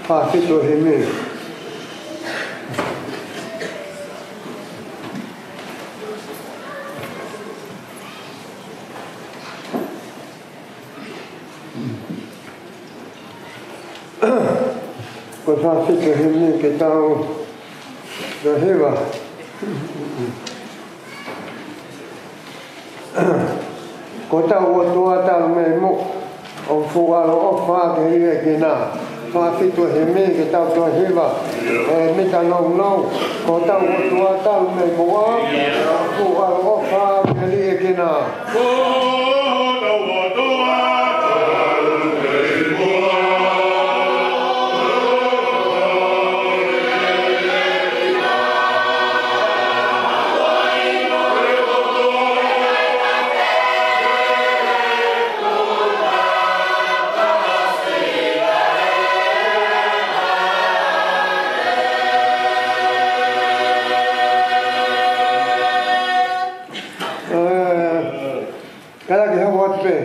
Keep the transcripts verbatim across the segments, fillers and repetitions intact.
Fā fitu himi. Ko e fā fitu himi ke tau toe hiva. Ko hotau ʻOtua talu mei muʻa, ʻoku fuʻu ʻaloʻofa ke liʻekina. Fā fitu himi ke tau toe hiva. ʻE mita nounou. Ko hotau ʻOtua talu mei muʻa, ʻoku fuʻu ʻaloʻofa ke liʻekina. Ē, kātaki hoko atu pē.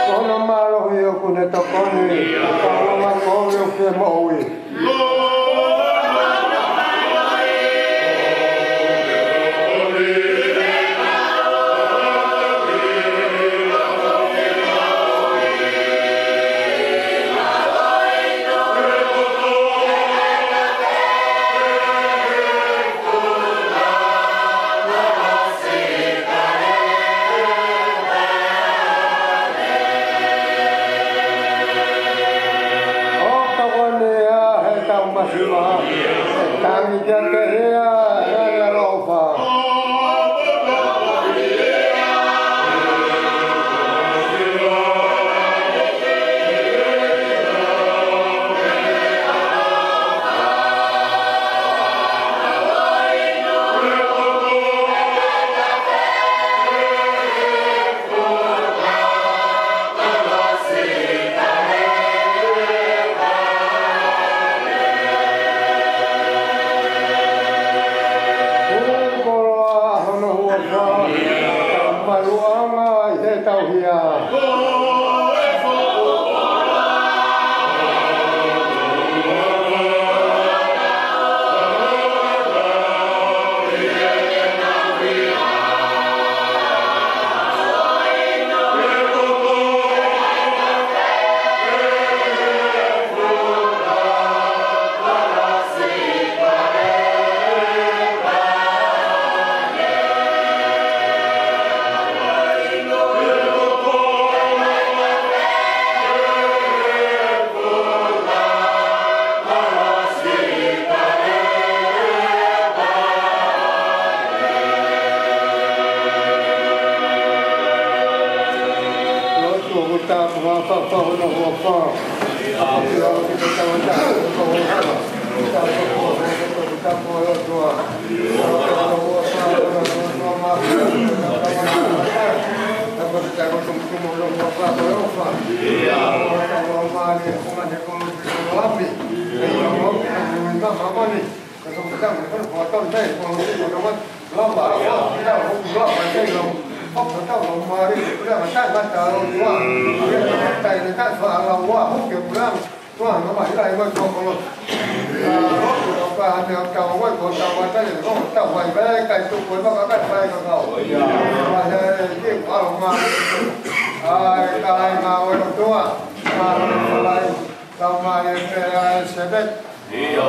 Ko hono mālohi ʻoku ne tokoni, ka ʻoku ne tokoni ʻoku ne moʻui. ʻOku tokoni ia he tau masiva. Tangi kiate ia he ʻaloʻofa. Ko e koloa hono huafa, maluʻanga ʻi he tauhia. Tau mai pē ʻa e Sēpeti. ʻIo.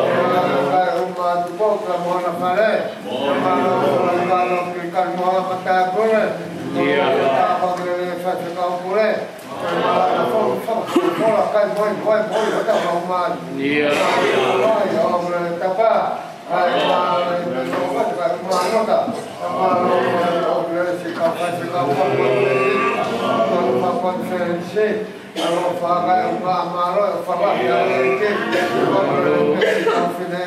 Kae ʻumaʻā ʻa Tupou pea mo hona fale. Mo hona fale. Kae ʻumaʻā ʻa Matāpule. ʻIo. Kae ʻumaʻā ʻa Faifekau Pule. Kae ʻumaʻā ʻa Fo-, Fo-, Fola, kae moe, moe, moe, hota ʻumaʻā. ʻIo. Kae ʻumaʻā ʻa Tapa. Kae ʻumaʻā ʻa Nota. Kae ʻumaʻā ʻa Faifekau Fakakonifesi. Alofa kae ʻumaʻā, mālō e fala ia e ke. Kau fine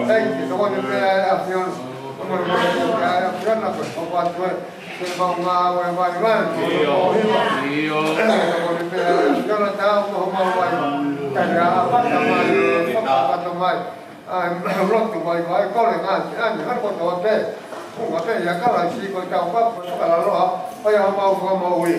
Thank you. Tokoni pē ʻa e ʻAfiona. Tokoni pē ʻa e ʻAfiona ko e hoko atu ē. Ke mau ngāue vaivai. ʻIo. ʻIo. Tokoni pē ʻa e ʻAfiona tau ko homau vaivai. Tau ʻapaʻapa mai, ʻapaʻapa mai. ʻAi, lotu vaivai, kole ngāue, ʻai, hano kotoa pē. Ko e meʻa pē ia Kalaisi ko e tau papa, fakalaloa, ʻa ia homau fakamoʻui.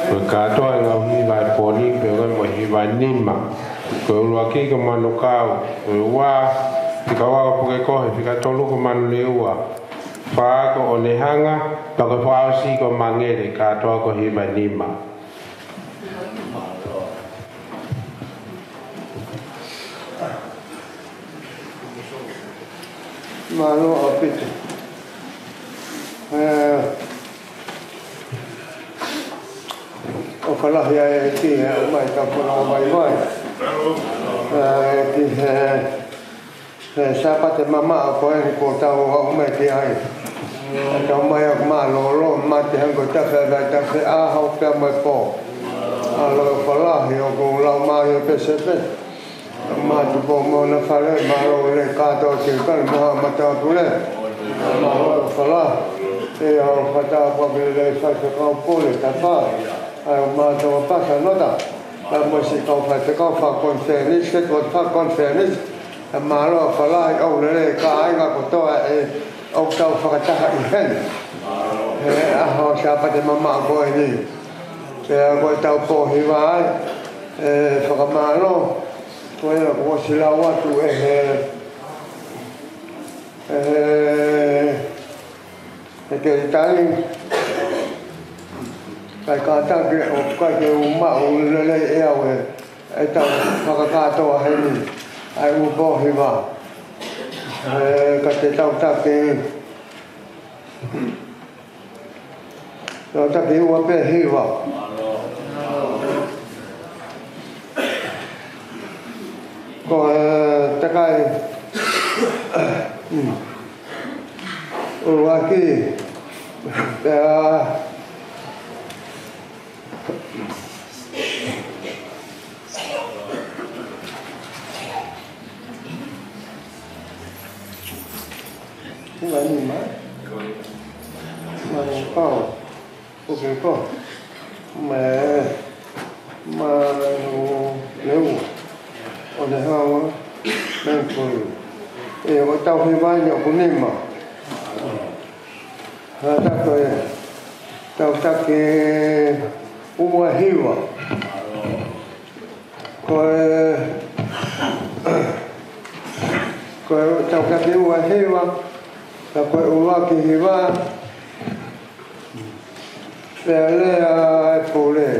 Ko e kātoa e ngaahi hiva ʻa e pō ni, pea ʻoku ʻi ai mo e hiva ʻe nima. Ko e ʻuluaki ko Manukau, ko e ua, Fika Ua ko Pukekohe, fika tolu ko Manuleua, fā ko ʻOnehanga, pea ko e fakaʻosi ko Mangele, kātoa ko e hiva ʻe nima. Mālō ʻaupito. ʻE, ʻofa lahi ʻa e ʻEiki he ʻomai ʻetau fononga vaivai. ʻE, ki he, he Sāpate mamaʻo ko eni kuo tau aʻu mai ki ai. ʻE tau mai ʻo mālōlō, mate hangē ko e tafe ʻa e tafe, ʻaho pea mo e pō. Mālō ʻofa lahi ʻoku lau mai ʻo pēsepē. Mātuʻa pō mo hona fale, mālō e kātoa ʻo e kau mo haʻa matāpule. Mālō ʻofa lahi. ʻE au fakatapu ʻa e lelei faifekau Pule Tapa. ʻA ia ʻoku mātuʻa pasa nota. Pea mo siʻi kau faifekau fakakonifelenisi, ke tuʻu fakakonifelenisi. ʻE mālō ʻofa lahi ʻoku lelei e kāinga kotoa ʻe ʻoku tau fakataha ʻi heni. He ʻaho Sāpate mamaʻo ko eni. Pea ko ʻetau pō hiva ai, ʻe fakamālō. Ko ia kuo ʻosi lau atu ʻe he, ʻe he, ʻe he kelitali, kae kātaki ʻoku ʻikai ke u maʻu lelei ʻe au ʻe, ʻetau fakakātoa heni, ʻa e ʻū pō hiva. ʻE, ka te tau taki, tau taki ua pē hiva. Ko e takai, mm, ʻuluaki, pea Hiva ʻe nima. Manukau. Pukekohe. Mo e, Manuleua. ʻOnehanga. Menkulu. ʻE, ʻoku tau hiva eni ʻoku nima. Hā, tau taki, tau taki ua hiva. Ko e, ko e tau taki ua hiva, ka ko e ʻuluaki hiva, pea lea e pule.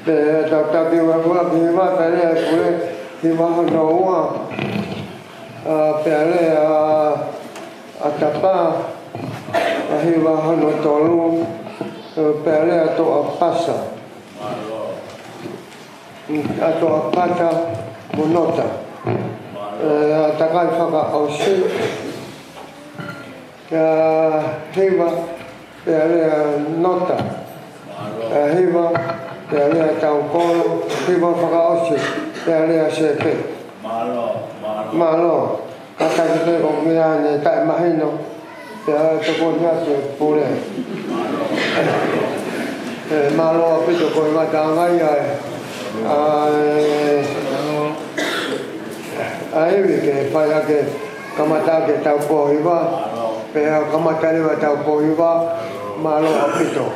Pea tau taki ua ua ki he ua pea lea e pule, Hiva hono ua, ʻa, pea lea ʻa Tapa. ʻA, hiva hono tolu, ʻa, pea lea ʻa Toʻapasa. ʻA Toʻapata mo Nota. ʻA, takai fakaʻosi, ʻa, hiva, pea lea ʻa Nota. ʻA, hiva, pea lea ʻa Taukolo. Hiva fakaʻosi, pea lea ʻa Seke. Mālō. Kātaki pē ko e meʻa ne taʻemahino, pea tokoni atu e pule. ʻE, mālō ʻaupito ko e ngataʻanga ia ʻa e, ʻa e, ʻa e ivi ke fai ʻaki e kamata ʻaki e taupoʻou hiva, pea kamata leva e taupoʻou hiva. Mālō ʻaupito.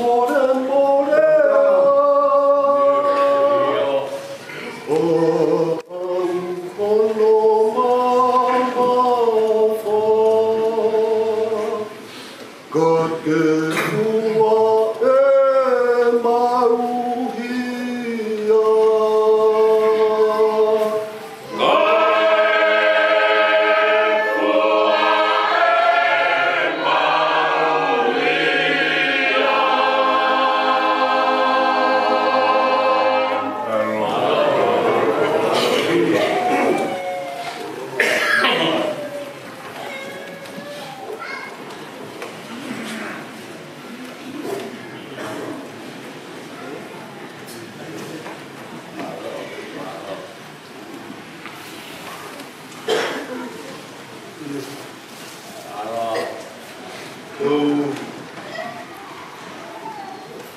Mole, mole, ʻo au hono mamafa. Ka ke fua ʻemau hia.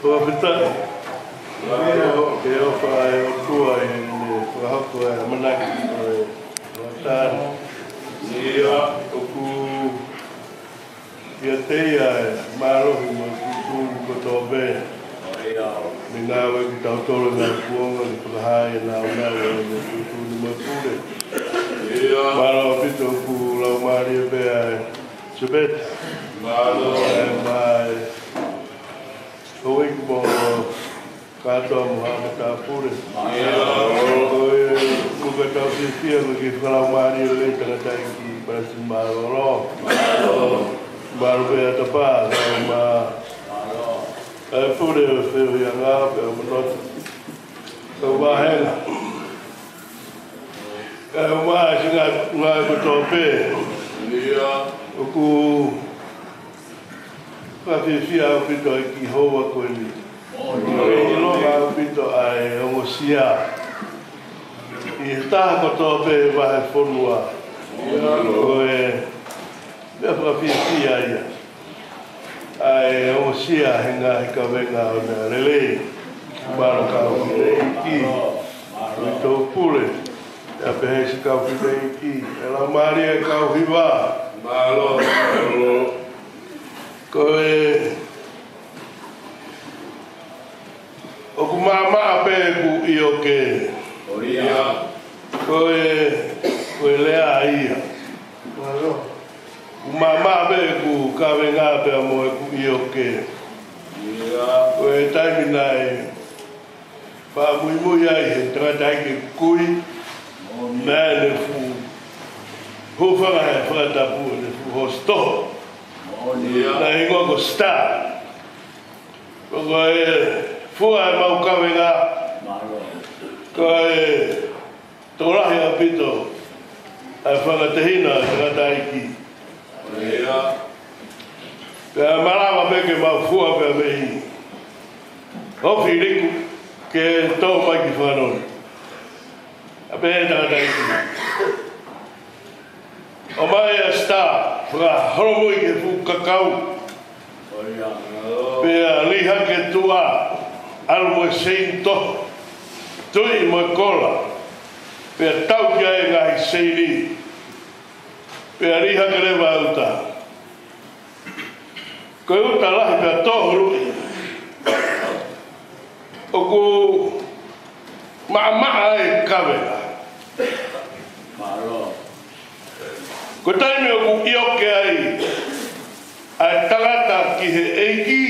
Fakafetaʻi. Ke ʻofa ʻa e ʻOtua ʻi heʻene fakahoko ʻa e ʻamanaki ʻo e ʻOtua ni. ʻOku ʻiate ia ʻa e mālohi mo e tuʻutuʻuni kotoa pē. Mei he ngāue kitautolu ʻa e ngaahi kuonga ni, fakahā ʻa e nāunau ʻo e tuʻutuʻuni mo e pule. Mālō ʻaupito, ʻoku laumālie pē ʻa e Sipeta. Mālō. ʻE mai. Ko e kiʻi mo kātoa mo haʻa matāpule. Ko e, ʻoku tau fiefia ko e kiʻi fakalaumālie lelei tangataʻeiki Palesiteni Mālōlō. Mālō pē ʻa Tapa, kae ʻumaʻā ʻa e pule ʻo e feohiʻanga pea mo Noti. Kau vāhenga. Kae ʻumaʻā siʻi ngaahi, ngaahi kotoa pē. ʻOku fakafiefia ʻaupito ʻa e kiʻi houa ko eni. ʻOku ʻilonga ʻaupito ʻa e ongosia ʻi he taha kotoa pē vahefonua. Ko e meʻa fakafiefia ia. ʻA e ongosia he ngaahi kavenga ʻo e meʻa lelei. Mālō kau fineʻeiki. Mālō tō pule. ʻIo pehē siʻi kau fineʻeiki. ʻE laumālie kau hiva. Mālō, mālō. Ko e ʻOku maʻamaʻa pē ʻeku ʻioke. Ko e, ko e lea ia. ʻOku maʻamaʻa pē ʻeku kavenga pea mo ʻeku ʻioke. Ko e taimi naʻe fakamuimui ai he tangataʻeiki kui, naʻe fuʻu hūfanga he fakatapu, naʻe fuʻu hositoho. Naʻe hingoa ko Star. Ko e fua ʻemau kavenga. Ko e tokolahi ʻaupito ʻa e fanga tehina ʻa e tangataʻeiki. Pea malava pē ke mau fua pē mei Hōfiliku ke tō mai ki Fanoni. ʻA pē tangataʻeiki. ʻOmai ʻa Star, fakaholomui ki he fuʻu kakau. Pea lī hake tuʻa, ʻalu mo e seini toho, tuʻi mo e kola. Pea tau ki ai e ngaahi seini. Pea lī hake leva ʻa e uta. Ko e uta lahi pea tō huluʻi. ʻOku maʻamaʻa e kavenga. Ko e taimi ʻoku ʻioke ai ʻa e tangata ki he ʻEiki,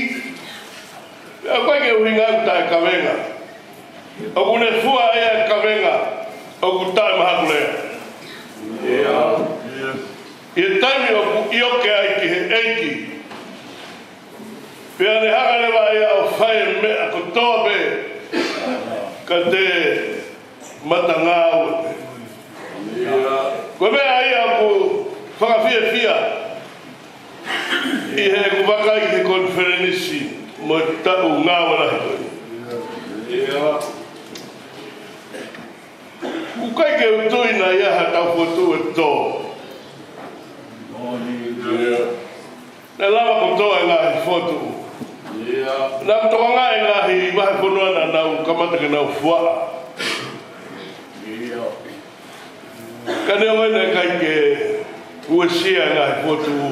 ʻoku ʻikai ke ʻuhinga ʻoku taʻekavenga. ʻOku ne fua ʻa e kavenga, ʻoku taʻemahakulea. ʻI he taimi ʻoku ʻioke ai ki he ʻEiki, pea ne hanga leva ia ʻo fai e meʻa kotoa pē ka te matangāue. Ko e meʻa ia ʻoku fakafiefia ʻi heʻeku vakai he konifelenisi mo e taʻu ngāue lahi ko eni. ʻOku ʻikai ke u tui naʻe ʻi ai ha tau fokotuʻu ʻe tō. Naʻe lava kotoa e ngaahi fokotuʻu. Naʻa ku tokangaʻi e ngaahi vahefonua naʻa nau kamata ke nau fuaʻa. Ka neongo ia naʻe ʻikai ke uesia e ngaahi fokotuʻu.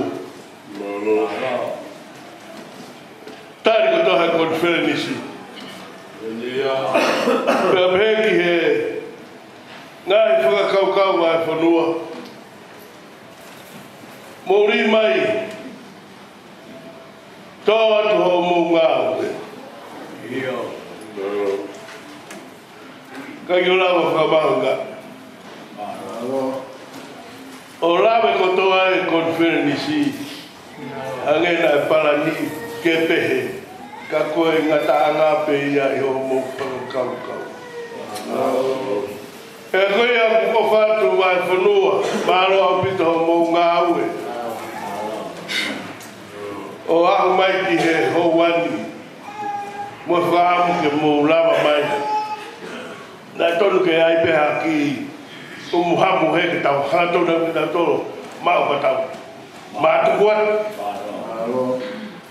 Konifelenisi. Pea pehē ki he ngaahi fakakaukau ʻa e fonua. Mou ʻi mai, tō atu hoʻomou ngāue. ʻIo. ʻIkai ke u lava ʻo fakamahuʻinga. ʻO lave kotoa e konifelenisi, hangē naʻe palani ke pehē, ka ko e ngataʻanga pē ia ʻi hoʻomou fakakaukau. Pea ko ia ʻoku ou ʻofa atu ʻa e fonua, mālō ʻaupito hoʻomou ngāue. ʻO aʻu mai ki he houa ni, mo e fakaʻamu ke mou lava mai. Naʻe tonu ke ʻai pē ha kiʻi ʻumu hamu he ke tau hanga tonu ke tau tolo, maʻu ka tau. Mātuku atu.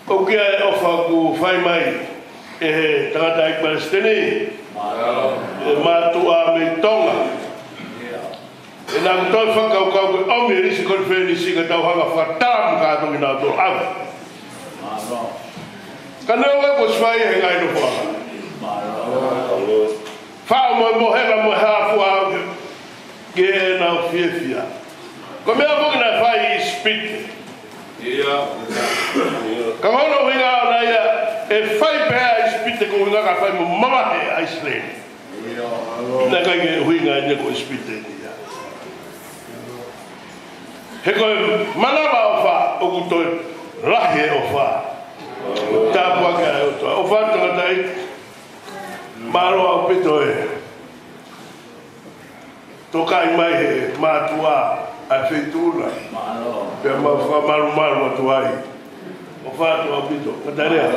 ʻOku ʻi ai e ʻofa kuo fai mai ʻe he tangataʻeiki palesiteni, ʻe mātuʻa mei Tonga. ʻE naʻa ku toe fakakaukau ke ʻomi e lisi konifelenisi ka tau hanga fakatamu ka toki nau tolo ʻave. Ka neongo ko e fai he ngaahi nofo ʻanga. Faʻa mo e mohenga mo e hā fua au ke, ke nau fiefia. Ko e meʻa foki naʻe fai ʻi ʻIsipite. Ka ko hono ʻuhinga ʻona ia, ʻe fai pehē ʻa ʻIsipite ko e ʻuhinga ka fai mo mamahi ʻa ʻIsileli. Naʻe ʻikai ke ʻuhinga ʻene ko ʻIsipite ia. He ko e manava ʻofa, ʻoku toe lahi e ʻofa. Tāpuaki ʻa e ʻOtua. ʻOfa tangataʻeiki. Mālō ʻaupito e tokaʻi mai he mātuʻa ʻa e feituʻu na. Pea mau fakamalumalu atu ai. ʻOfa atu ʻaupito. Ka tau lea.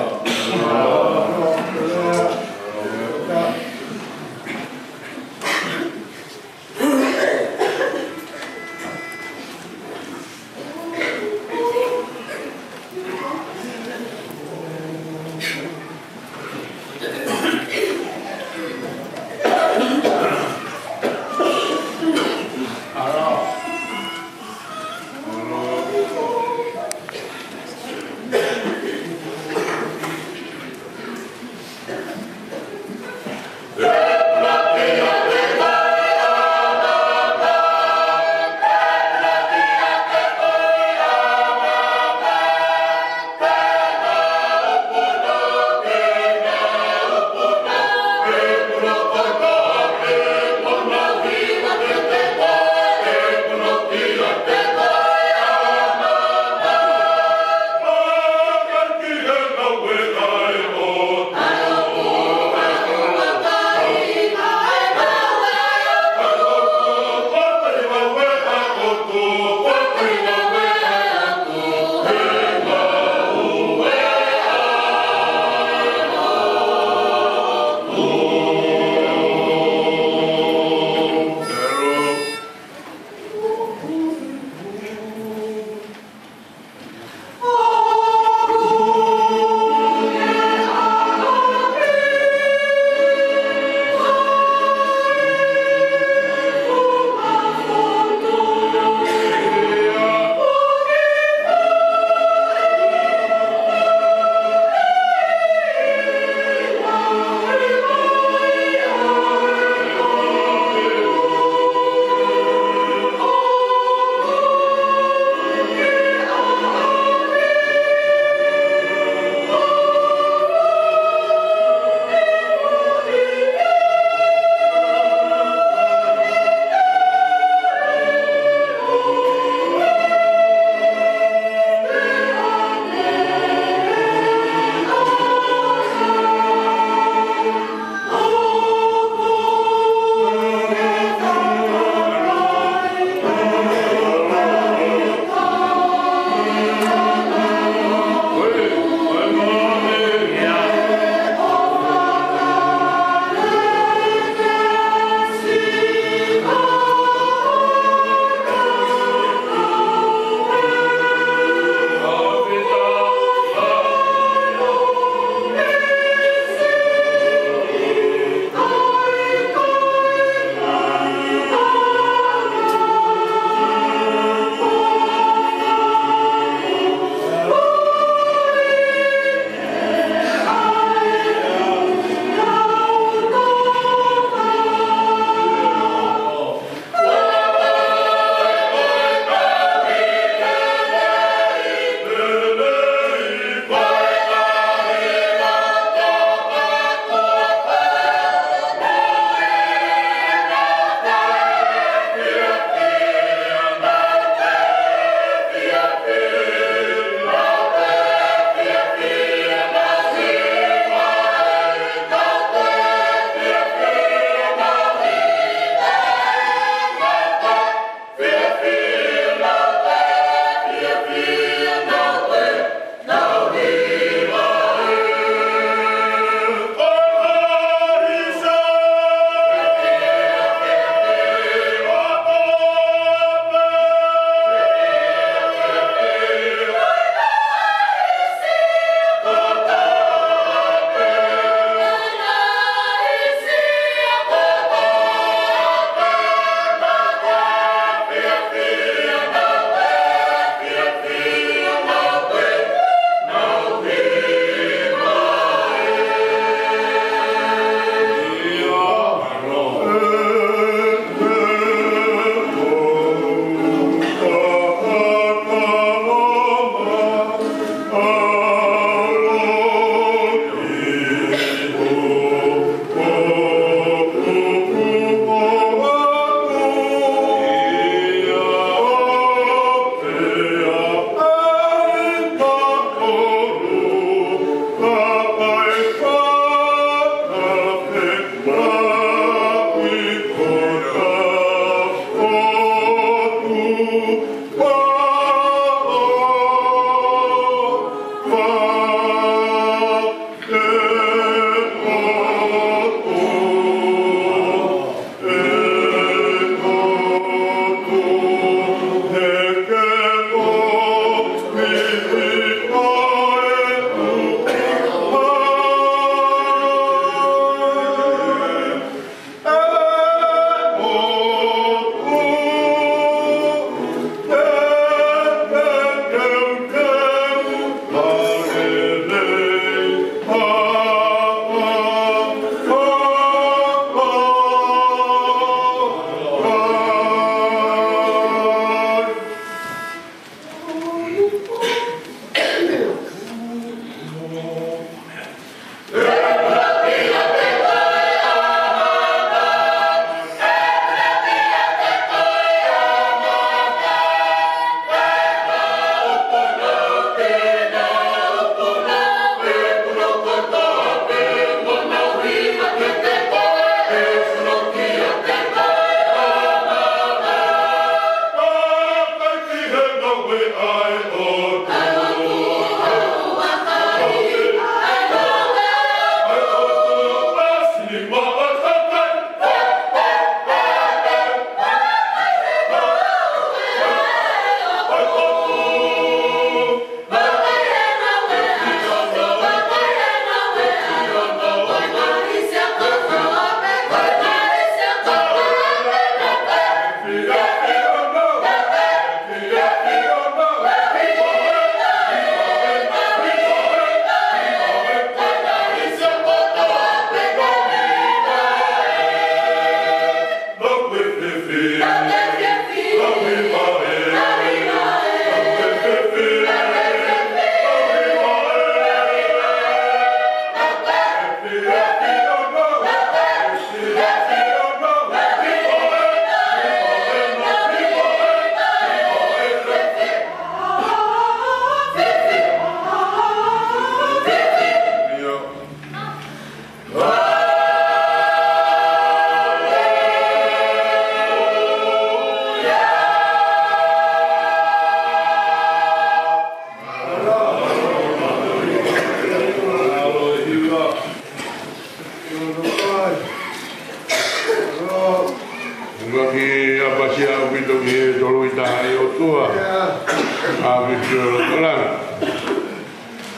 Ngaki ʻapasia ʻaupito ki he Tolu-ʻi-Tahaʻi ʻOtua, ʻa e ʻAfio ʻi he Lotolanga.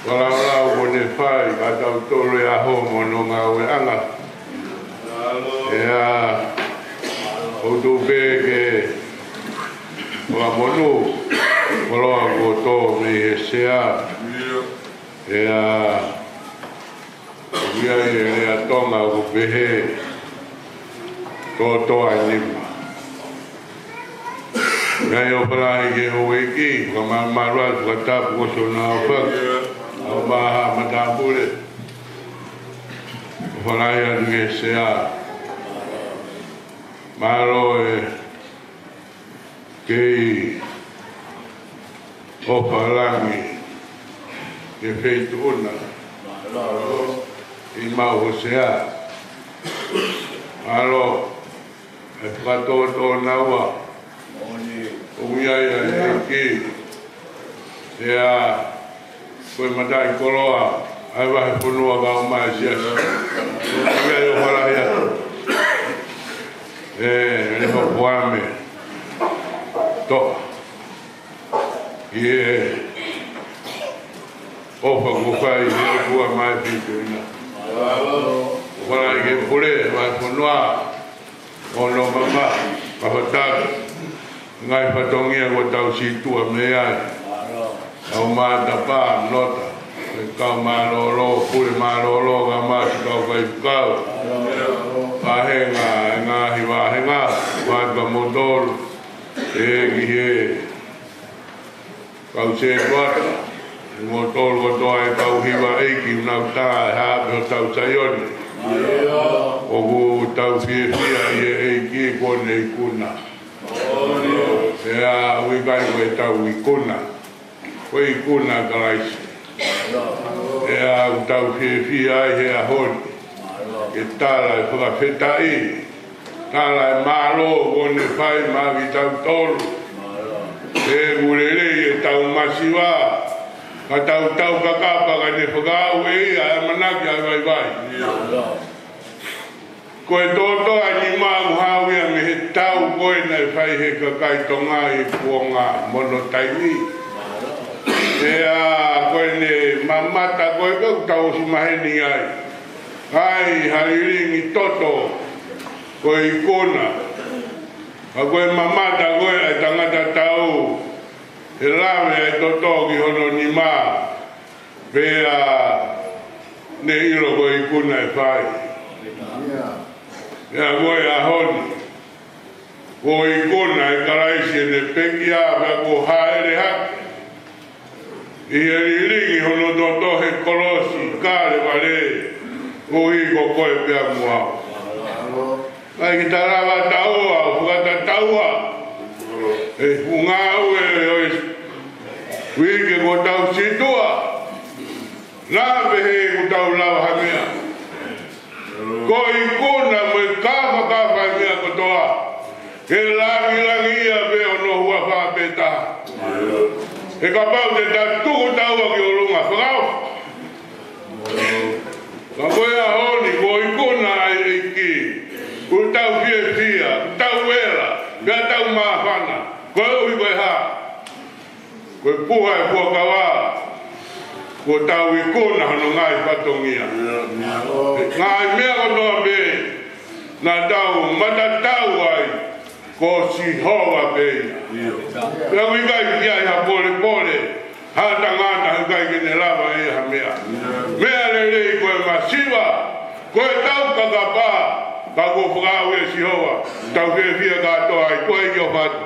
Fakalaulau kuo ne fai kia tautolu he ʻaho mo hono ngāueʻanga. ʻEa, ʻoku ou tuʻu pē ke fakamonū, koloa kuo tō mei he sea. ʻEa, ʻoku ʻi ai e lea Tonga ʻoku pehē, tōtō ʻa e nima. Kae ʻofa lahi ki he houʻeiki, fakamālō atu, fakatapu ʻosi hono aofaki, ʻa e maha matāpule. ʻOfa lahi atu ki he sea. Mālō e kei ʻofa langi ki he feituʻu na. ʻI mau Hosea. Mālō e fakatōtō naua. ʻOku ʻi ai ʻa e ʻEiki. ʻEa, ko e mataʻikoloa ʻa e vahefonua kae ʻumaʻā e siasi. ʻOku ʻi ai ʻofa lahi atu. ʻE, ʻe Lehopoame Toʻa. ʻI he ʻofa kuo fai he ʻOtua maʻa e feituʻu na. ʻOfa lahi ki he pule, vahefonua, ʻo hono mama, mafataki, ngaahi fatongia kuo tau sītuʻa mei ai. Kau Matapā, Nota, e kau mālōlō, pule mālōlō, kae ʻumaʻā siʻi kau faifekau. Vāhenga, e ngaahi vāhenga, vāhenga moutolu, ʻe ki he kau sētuata, moutolu kotoa e kau hiva ʻeiki ʻoku nau tā e hā pē hotau Saione. ʻOku tau fiefia ʻi he ʻEiki kuo ne ikuna. ʻEa, ʻoku ʻikai ko ʻetau ikuna. Ko e ikuna ʻa Kalaisi. ʻEa, ʻoku tau fiefia ai he ʻaho ni ke tala e fakafetaʻi, tala e mālō kuo ne fai maʻa kitautolu. He ʻoku lelei ʻetau masiva, ka tau taukakapa ka ne fakaaʻu ʻe ia e ʻamanaki ʻa e vaivai. Ko e tōtō ʻa e nima ʻoku haʻu ia mei he tau ko ē naʻe fai he kakai Tonga ʻi he kuonga mo hono taimi. ʻEa, ko ʻene mamata ko ē pē ʻoku tau ʻosi maheni ai. ʻAi ha lilingi toto, ko e ikuna. Ka ko e mamata ko ē ʻa e tangata tau, ʻe lave ʻa e toto ki hono nima. Pea ne ʻilo ko e ikuna ʻe fai. ʻEa, ko e ʻaho ni, ko e ikuna ʻa Kalaisi ʻene pekia, pea kuo hāʻele hake ʻi he lilingi Hono toto he kolosi Kalevale, ʻuhi ko koe pea mo au. ʻIkai ke ta lava taua ʻo fakatataua e fuʻu ngāue ʻo e uike kuo tau situʻa. Naʻa pehē kuo tau lava ha meʻa. Ko e ikuna mo e kafakafa e meʻa kotoa, ke langilangiʻia pē hono huafa pē taha. He kapau te ta tuku taua ki ʻolunga, fakaʻosi. Ka ko e ʻaho ni, kuo ikuna ai e ʻEiki, kuo tau fiefia, kuo tau vela, pea tau māfana. Koeʻuhi ko e hā? Ko e puha e fuakava, kuo tau ikuna hono ngaahi fatongia. Ngaahi meʻa kotoa pē naʻa tau matatau ai, ko Sihova pē ia. Pea ʻoku ʻikai ke ʻi ai ha polepole, ha tangata he ʻikai ke ne lava ʻe ia ha meʻa. Meʻa lelei ko e masiva, ko e tau kakapa, ka kuo fakaaʻu ʻe Sihova, tau fiefia kātoa ai, ko e ʻEiki ʻofa atu.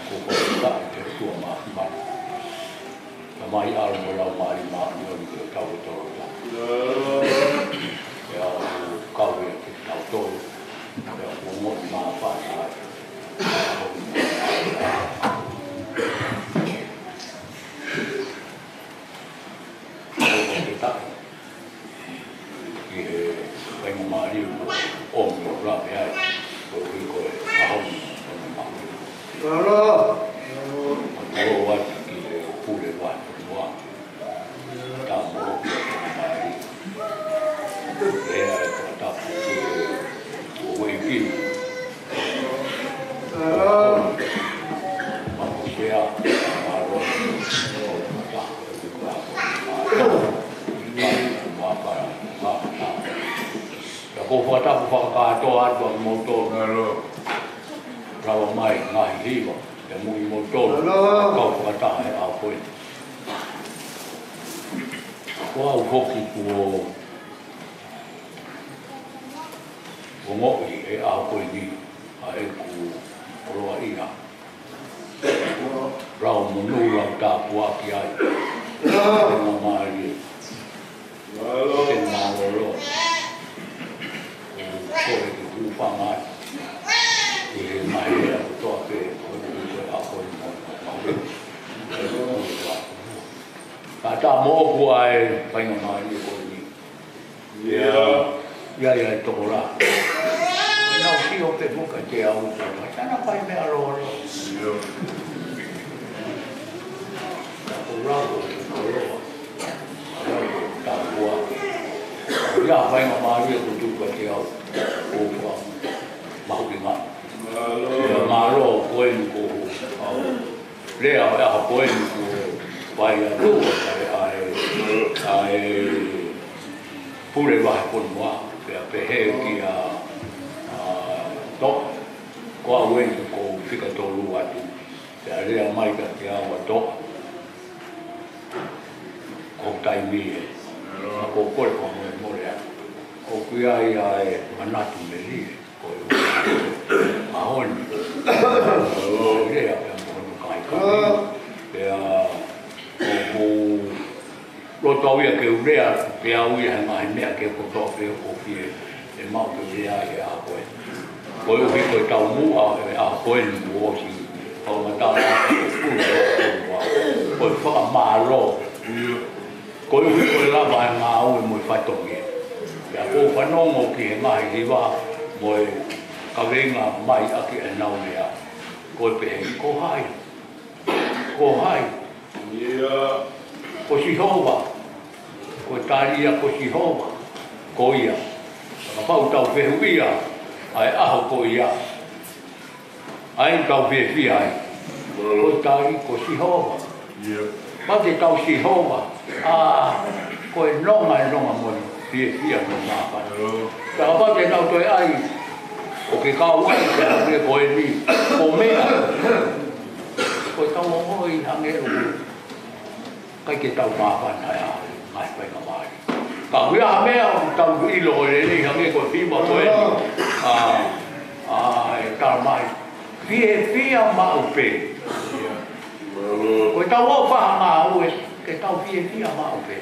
Ko e fakafetaʻi ki he ʻOtua Māfimafi. Tamai, ʻAlo mo e Laumālie Māʻoniʻoni, ko e tau e tolo ta. Pea ʻoku kau ia kiate kitautolu. Pea ʻoku ongoʻi māfana ai. Ko e fakafetaʻi ki he faingamālie kuo ʻomi ʻo lave ai, koeʻuhi ko e ʻaho ni ʻo e māhina. ʻOku ou ʻoatu ki he pule vahefonua, tā mo e faingamālie. Pea ʻe fakatapu ki he ueʻi pini. Pea ʻoku ou fakatapu fakakātoa atu ʻa kimoutolu. Lava mai ngaahi hiva, pea mo kimoutolu. Kau fakataha he ʻaho ko eni. Ko au foki kuo ongoʻi he ʻaho ko eni ʻa ʻeku koloaʻia. Lau monū, lau tāpuaki ai. Faingamālie. Mālō. Te mālōlō. Ko e ke hūfanga ai ʻi he ngaahi meʻa kotoa pē, ko e ʻaho ko eni. Ka tā moʻoku ʻa e faingamālie ko eni. ʻIo. ʻIo, ʻio, ʻe tokolahi. Naʻa ku sio pē muʻa kiate au, ka ʻoku ʻikai ke na fai meʻa lōloa. ʻIo. Ko e lau, ko e lau. Tāpuaki. ʻIo, faingamālie kuo tuku kiate au. ʻOku ou mahuʻingaʻia. Mālō. ʻIo, mālō, ko eni ko au. Lea ʻo e ʻaho ko eni kuo fai atu ʻa e, ʻa e, ʻa e pule vahefonua, pea pehē kia, ʻa, Toʻa, ko au eni ʻoku ou fika tolu atu, pea lea mai kiate au ʻa Toʻa, ko e taimi ē, ʻa ko e kole ko e molemole atu, ʻoku ʻi ai ʻa e manatu melie. Ko e ʻaho ni. Lea pea mo hono kakai. Pea ʻoku ou loto au ia ke u lea, pea u ʻi ai he ngaahi meʻa ke kotoa pē ʻoku ou fie, ʻe maʻu ke u lea ai he ʻaho ko eni. Koeʻuhi ko e taumuʻa he ʻaho ko eni kuo ʻosi. Kau matala ko e pule, ko e fakamālō. Koeʻuhi ko e lava e ngāue mo e fatongia. Pea ʻoku ou fanongo ki he ngaahi hiva mo e kaveinga mai ʻaki ʻenau lea. Ko e pehē, ko hai? Ko hai? ʻIo. Ko Sihova. Ko e tali ia ko Sihova. Ko ia. Kapau tau fehuʻia ʻa e ʻaho ko ia, ʻa ia ʻoku tau fiefia ai. Ko e tali ko Sihova. ʻIo. Kapau te tau Sihova, ʻa, ko e nonga, e nonga mo e fiefia mo e māfana. ʻIo. Ka kapau te tau toe ʻai, ʻoku ke kau ai, te tau ko eni, ko e meʻa. Ko e tau ongoʻi hangē ʻoku ʻikai ke tau māfana ʻi he ngaahi faingamālie. Ka ʻoku ʻi ai ha meʻa ʻoku tau ʻilo ʻo lelei hangē ko e fiemaʻu ko eni. ʻA, ʻa, ʻe tala mai. Fiefia maʻu pē. Ko e tau ō fai ha ngāue, ke tau fiefia maʻu pē.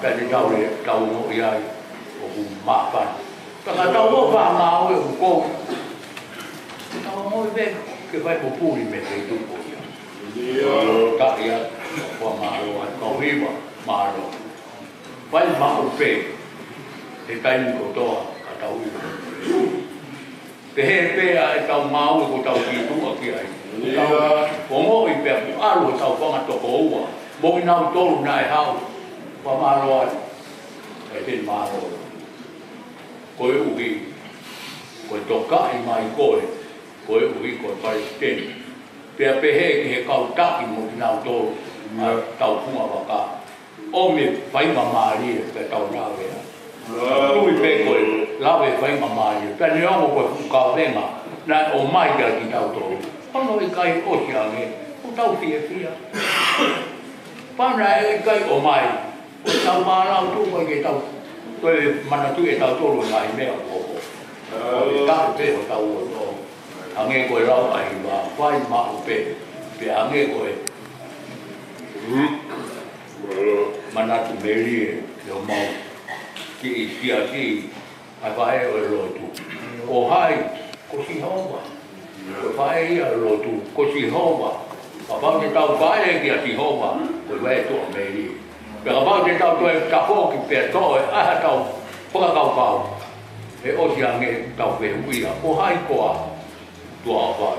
Ka te tau le, tau ongoʻi ai ʻoku māfana. Ka ka tau ō fai ha ngāue ʻoku kou. Tau ongoʻi pē, ke fai pupuli mei he feituʻu ko ia. ʻIo. Ka ia, ʻoku ou mālō atu, kau hiva, mālō. Fai maʻu pē, he taimi kotoa, ka tau ʻilo. Pehē pē ʻa e tau ngāue ʻoku tau kituʻa ki ai. ʻIo. Tau ongoʻi pē ʻoku ʻalu hotau fanga tokoua. Mo kinautolu naʻe haʻu. Fakamālō atu. ʻE te mālō. Koeʻuhi, ko e tokaʻi mai koe, koeʻuhi ko e palesiteni. Pea pehē ki he kau taki mo kinautolu, ʻa e tau fungavaka. ʻOmi e faingamālie pea tau lave ai. Tui pē ko e lave faingamālie. Pea neongo ko e fuʻu kavenga, naʻe ʻomai kia kitautolu. Hono ʻikai ʻosi ange, ʻoku tau fiefia. Pea naʻe ʻikai ʻomai, ʻoku tau mālō atu ko e ke tau. Ko e manatu ʻe tautolu ngaahi meʻa ʻoku hoko. ʻOku tau pē ʻo tau ʻo tau. Hangē ko e lau ʻa e hiva, fai maʻu pē, pea hangē ko e manatu melie, ʻio mau kiʻi siasi, ʻa e faʻē ʻo e lotu. Ko hai? Ko Sihova. Ko e faʻē ia ʻo e lotu, ko Sihova. Kapau te tau faʻē kia Sihova, ko e faʻē tuʻa melie. Pea kapau te tau toe tafoki pea toʻo e ʻaho ʻetau fakakaukau, ʻe ʻosi ange ʻetau fehuʻia, ko hai koā? Tuʻa ʻofa.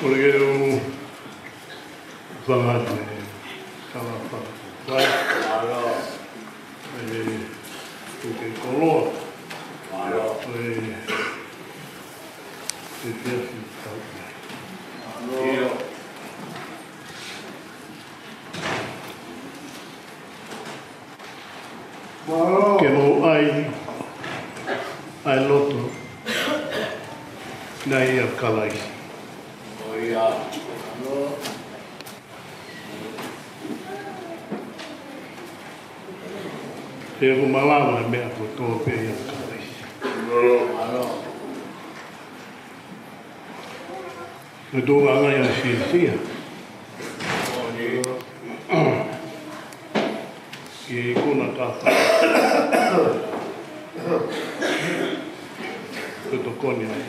Ko e ke u fanga te kala fanga. Mālō. E, ko e koloa. Mālō. E, e fiafi tau. Mālō. Ke mou ʻai, ʻai loto nai ʻia Kalaisi. ʻIo. He ʻoku malava e meʻa kotoa pē ʻia Kalaisi. Ko e tuʻunga ia ʻa e fiefia. Ke ikuna kafa. Ko e tokoni ai.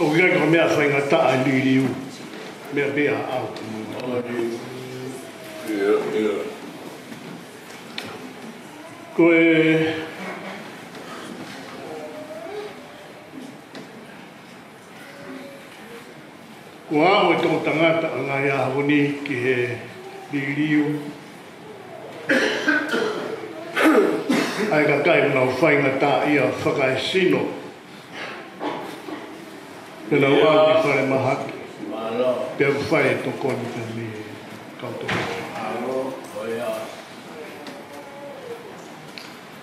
ʻOku ʻikai ko e meʻa faingataʻa e liliu. Meʻa pē ʻa au. ʻIo, ʻio. Ko e Ko e aʻu e toʻutangata ʻa e ngaahi ʻaho ni ki he liliu ʻa e kakai ʻoku nau faingataʻaʻia fakaesino. Pea nau ʻalu ki falemahaki. Pea ʻoku fai e tokoni pea mei he kau tokoni.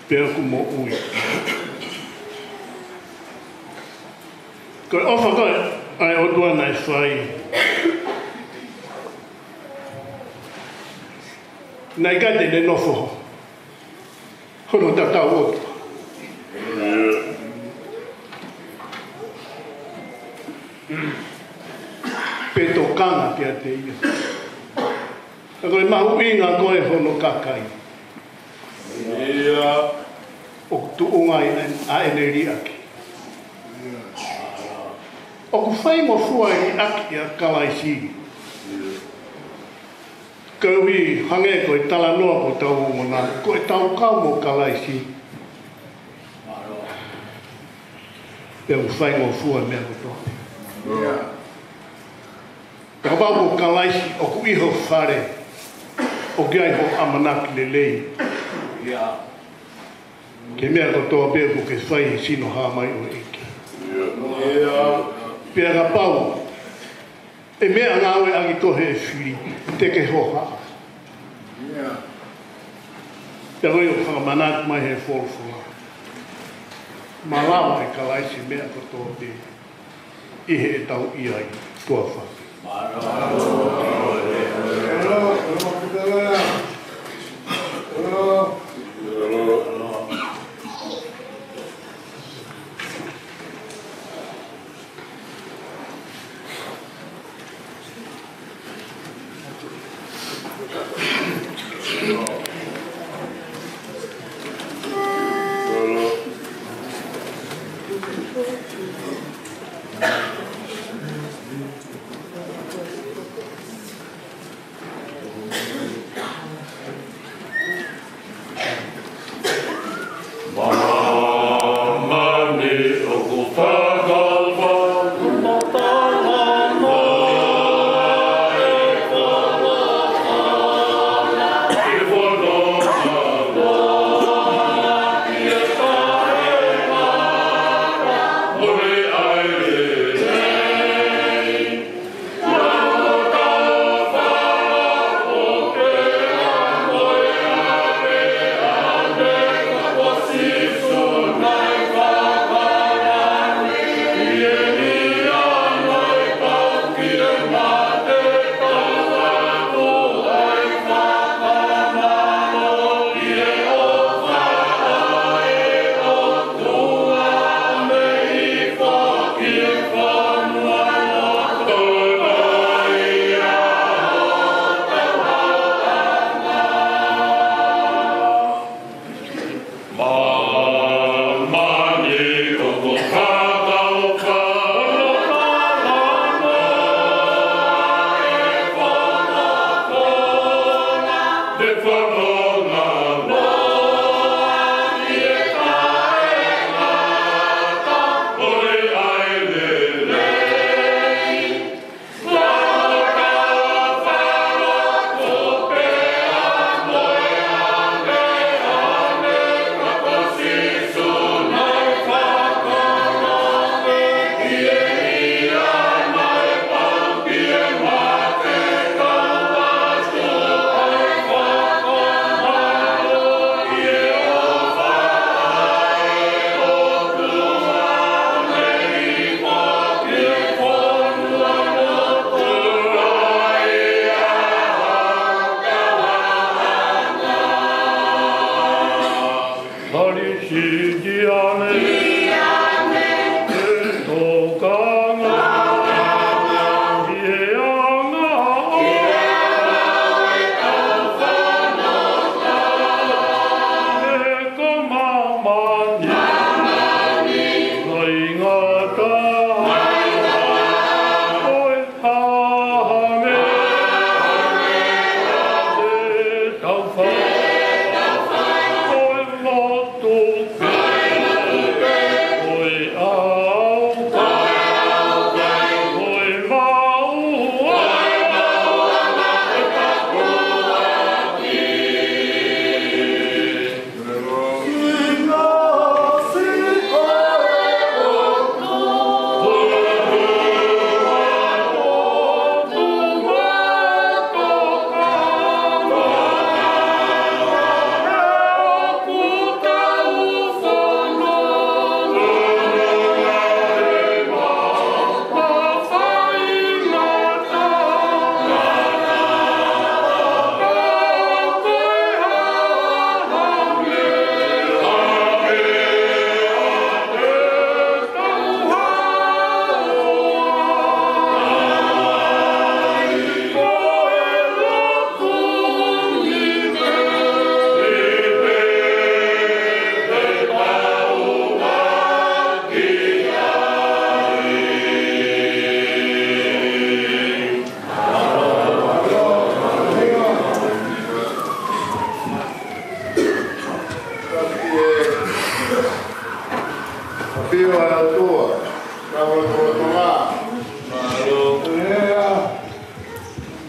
Pea ʻoku moʻui. Ko e ʻofa ko ē ʻa e ʻOtua naʻe fai. Naʻe ʻikai te ne nofo hono tatau ʻOtua. Pe tokanga kiate ia. Ka ko e mahuʻinga ko ē hono kakai. ʻIo. ʻOku tuʻunga ʻi ʻene liʻaki. ʻOku faingofua e liʻaki ʻia Kalaisi. Koeʻuhi hangē ko e talanoa ko ʻetau ongona, ko ʻetau kau mo Kalaisi. Pea ʻoku faingofua e meʻa kotoa. Pea kapau ko Kalaisi ʻoku ʻi ho fale, ʻoku ʻi ai hoʻo ʻamanaki lelei. Ki he meʻa kotoa pē ʻoku ke fai he sino hā mai ʻo e ʻEiki. Pea kapau ʻe meʻangāueʻaki koe ʻe he fili, te ke hohaʻa. Pea ko e ʻoku fakamanatu mai he folofola. Malava ʻe Kalaisi meʻa kotoa pē ʻi heʻetau ʻi ai tuʻa fā.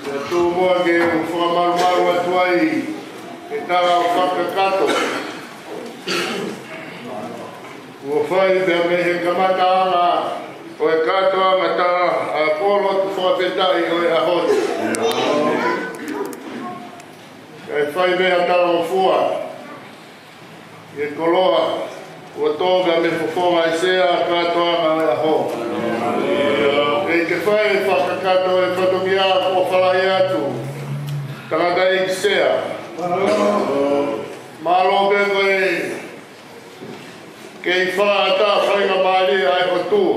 Pea tuʻu muʻa ke u fakamalumalu atu ai, ke tala ʻo fakakakato. Kuo fai pea mei he kamataʻanga ʻo e kātoanga tala ʻa e kolo atu fakafetaʻi ʻo e ʻaho ni. Kae fai mei ha talangofua ʻi he koloa kuo tō mei he fofonga ʻa e sea kātoanga ʻo e ʻaho. ʻEiki, ke fai fakakakato e fatongia kuo falaʻi atu. Tangataʻeiki Sea, mālō pē koe. Kei fakaʻatā faingamālie ʻa e ʻOtua.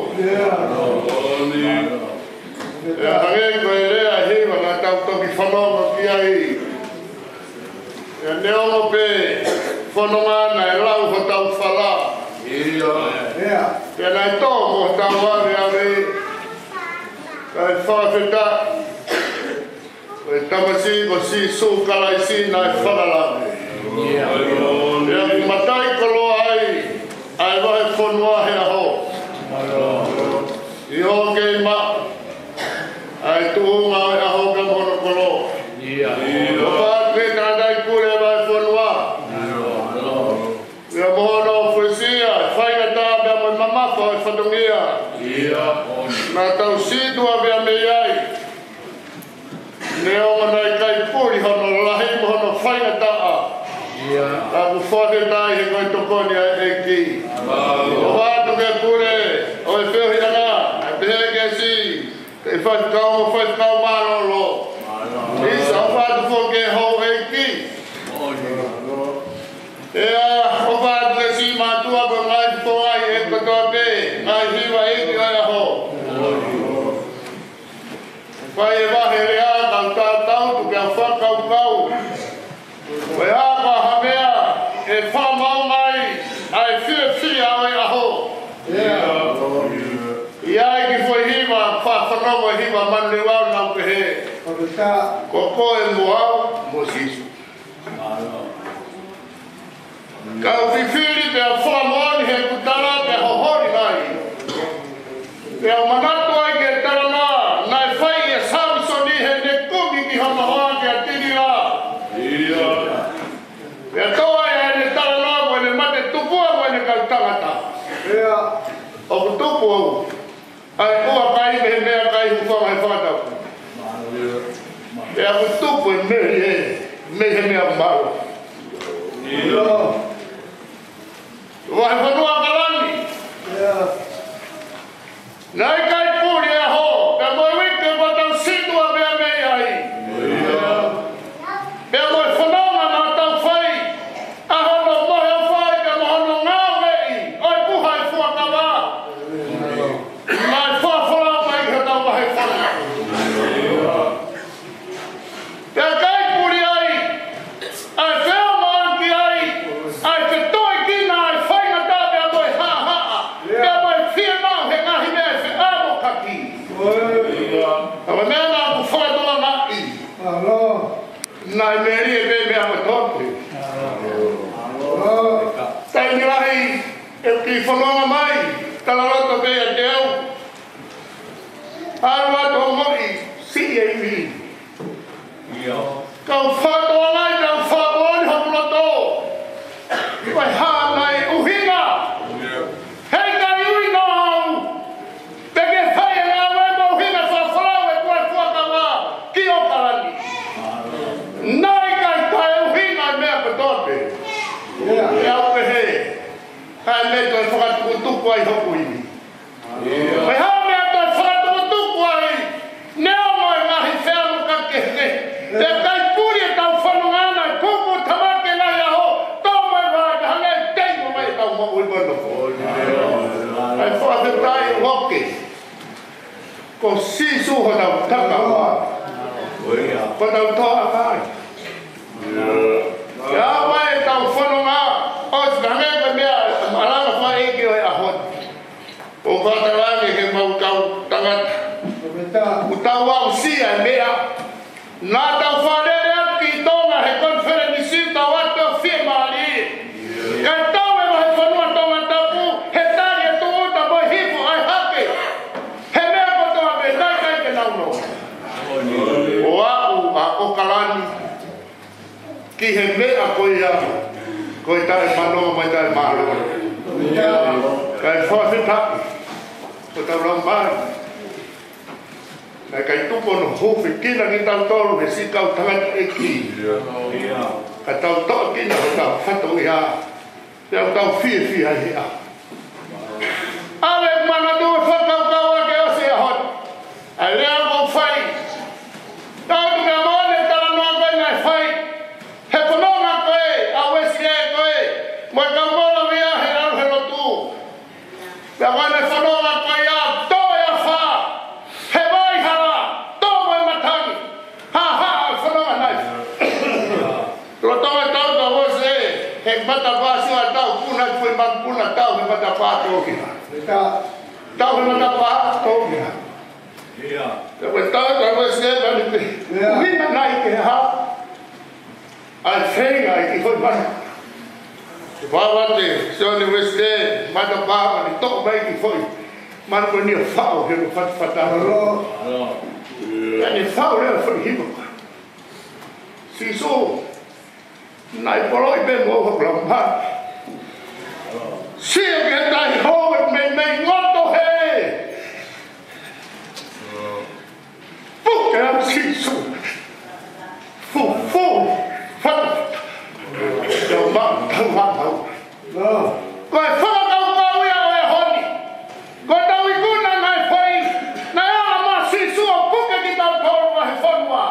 Pea hangē ko e lea ʻa e hiva naʻa tau toki fanongo ki ai. Pea neongo pē fononga naʻe lau hotau fala, ʻIo. Pea naʻe tō mo tau ave ave. Kae fakafetaʻi. Ko e tamasiʻi ko Sīsū Kalaisi naʻe fakalave. Pea kuo matai koloa ai ʻa e vahefonua he ʻaho. ʻIo, kei maʻu ʻa e tuʻunga ʻo e ʻaho ka mo hono koloa. ʻOfa atu ki he tangataʻeiki pule ʻo e vahefonua. Pea mo hono fuesia, faingataʻa pea mo e mamafa ʻo e fatongia. Naʻa tau sītuʻa pea mei ai. Neongo naʻe ʻikai puli hono lahi mo hono faingataʻa. Ka kuo fakafetaʻi he ko e tokoni ʻa e ʻEiki. ʻOfa atu ki he pule ʻo e feohiʻanga, ʻa e pehē ke si, ke faifekau mo faifekau mālōlō. ʻIsa, ʻofa atu foki ki he houʻeiki. ʻIo, ʻofa atu ki he siʻi mātuʻa ko e ngaahi fofonga ʻi he kotoa pē, ngaahi hiva ʻeiki ʻo e ʻaho. Fai e vahe lea ka u tatau atu pea fakakaukau. Ko e hā ha meʻa ʻe fakamaʻu mai ʻa e fiefia ʻo e ʻaho. ʻI ai e kiʻi foʻi hiva, fa-, fanongo e hiva manu leva naʻa nau pehē. Ko koe mo au mo Sīsū. Ka u fifili pea fakamoʻoni he kuo tala pea hoholi mai. Pea u manatu ai ki he talanoa naʻe fai ʻe Samisoni heʻene kumi ki hono hoa kia Tilila. Pea tō ai ʻene talanoa mo ʻene mate tupua mo ʻene kau tangata. ʻOku tupu au. ʻA e ua kai mei he meʻakai, hūfanga he fakatapu. Pea kuo tupu e meli ē, mei he meʻa mālohi. Vahefonua ʻAokalani. Naʻe ʻikai puli e ʻaho, pea mo e uike kuo tau sītuʻa pea mei ai. Pea mo e fononga naʻa tau fai, ʻa hono mohe ʻo fai, pea mo hono ngāueʻi ʻo e puha ʻi he fuakava. Naʻe fakafolau mai ki hotau vahefonua. Pea ʻikai puli ai, ʻa e feʻunga ki ai, ʻa e fetōkina, ʻa e faingataʻa, pea mo e haʻahaʻa, pea mo e fiemaʻu he ngaahi meʻa ʻe feʻamokaki. ʻA e meʻa naʻa ku fakatokangaʻi. Naʻe melie pē meʻa kotoa pē. Taimi lahi, ʻeku kiʻi fononga mai, talaloto pē ʻiate au. ʻAlu atu ʻo moʻi, siʻi e ivi. Ka u fakatokangaʻi, ka u fakamoʻoni hoku loto. Ko e hā nai ʻuhinga. Heʻikai ui noa au. Pea ke fai e ngāue mo e ʻuhinga fakafolau e kau fuakava ki ʻAokalani. Naʻe ʻikai toe ʻuhinga e meʻa kotoa pē. Pea u pehē, kae meʻa toe fakatukutuku ai hoku ivi. Ko e hā e meʻa toe fakatukutuku ai, neongo e ngaahi feʻamokaki kehekehe. Pea ʻikai puli e tau fononga naʻe pupu tamake nai aho, tō mai vā, ka hangē tei mo mai e tau moʻui ko ē nofo. ʻA e fakafetaʻi ʻoku ʻoke. Ko Sīsū hotau takavā. Ko hotau toʻa kai. Pea ʻomai e tau fononga, ʻosi ka hangē ko e meʻa, malanga fai ʻEiki ʻo e ʻaho ni. ʻO fakatalaange ke mau kau tangata. Kuo tau aʻusia e meʻa. Naʻa tau fakalele atu ki Tonga he konifelenisi tau atu ʻo fiemālie. Kae tau e vahefonua Tongatapu, he tali e tūʻuta mo e hifo ʻa e hake. He meʻa kotoa pē naʻe ʻikai ke nau nofo. ʻO aʻu ʻa ʻAokalani. Ki he meʻa ko ia, ko e taʻemano mo e taʻemālō. Kae fakafetaʻi, ko e tau lau mai. Naʻe ʻikai tuku hono hūfekina kitautolu he siʻi kau tangataʻeiki. Ka tau toʻakina hotau fatongia. Pea tau fiefia he ʻaho. ʻAve manatu fakakaukau ake ʻosi e ʻaho ni. ʻA e lea kuo fai. Tau tuku ke mole talanoa ko ē naʻe fai. He fononga ko ē, ʻa Uēsilī ko ē. Mo e kau mola via he ʻalu he lotu. Pea ko ʻene fononga ko ia, tō e afā. He vai hala, tō mo e matangi. Ha, ha, fononga nai. Lolotonga e tau tau ʻosi, he matapā siʻa tau puna ki he maku Ka tau he matapā tō ki hā. Ka tau he matapā tō ki hā. Ia. Ka ko e tau, ka ko e se, ka ni pe. Ia. Uhinga nai ke hā. ʻA e feinga ʻi he foʻi mana. Vavate, Sione Uesite, matapā, ni toʻo mai ki foʻi. Mana ko eni ʻo faʻo he ko fatafata. Ia ni faʻo lea foʻi hiva. Sīsū, naʻe poloʻi pē mo hoku laumālie. Sio ki he tahi hou ʻoku meimei ngoto hē. Puke au Sīsū. Fufū. Fata. Tau ma, tau ma, tau. Ko e fakakaukau ia ʻo e ʻaho ni. Ko ʻetau ikuna naʻe fai, naʻe ala mai Sīsū ʻo puke kitautolu ʻa e fonua.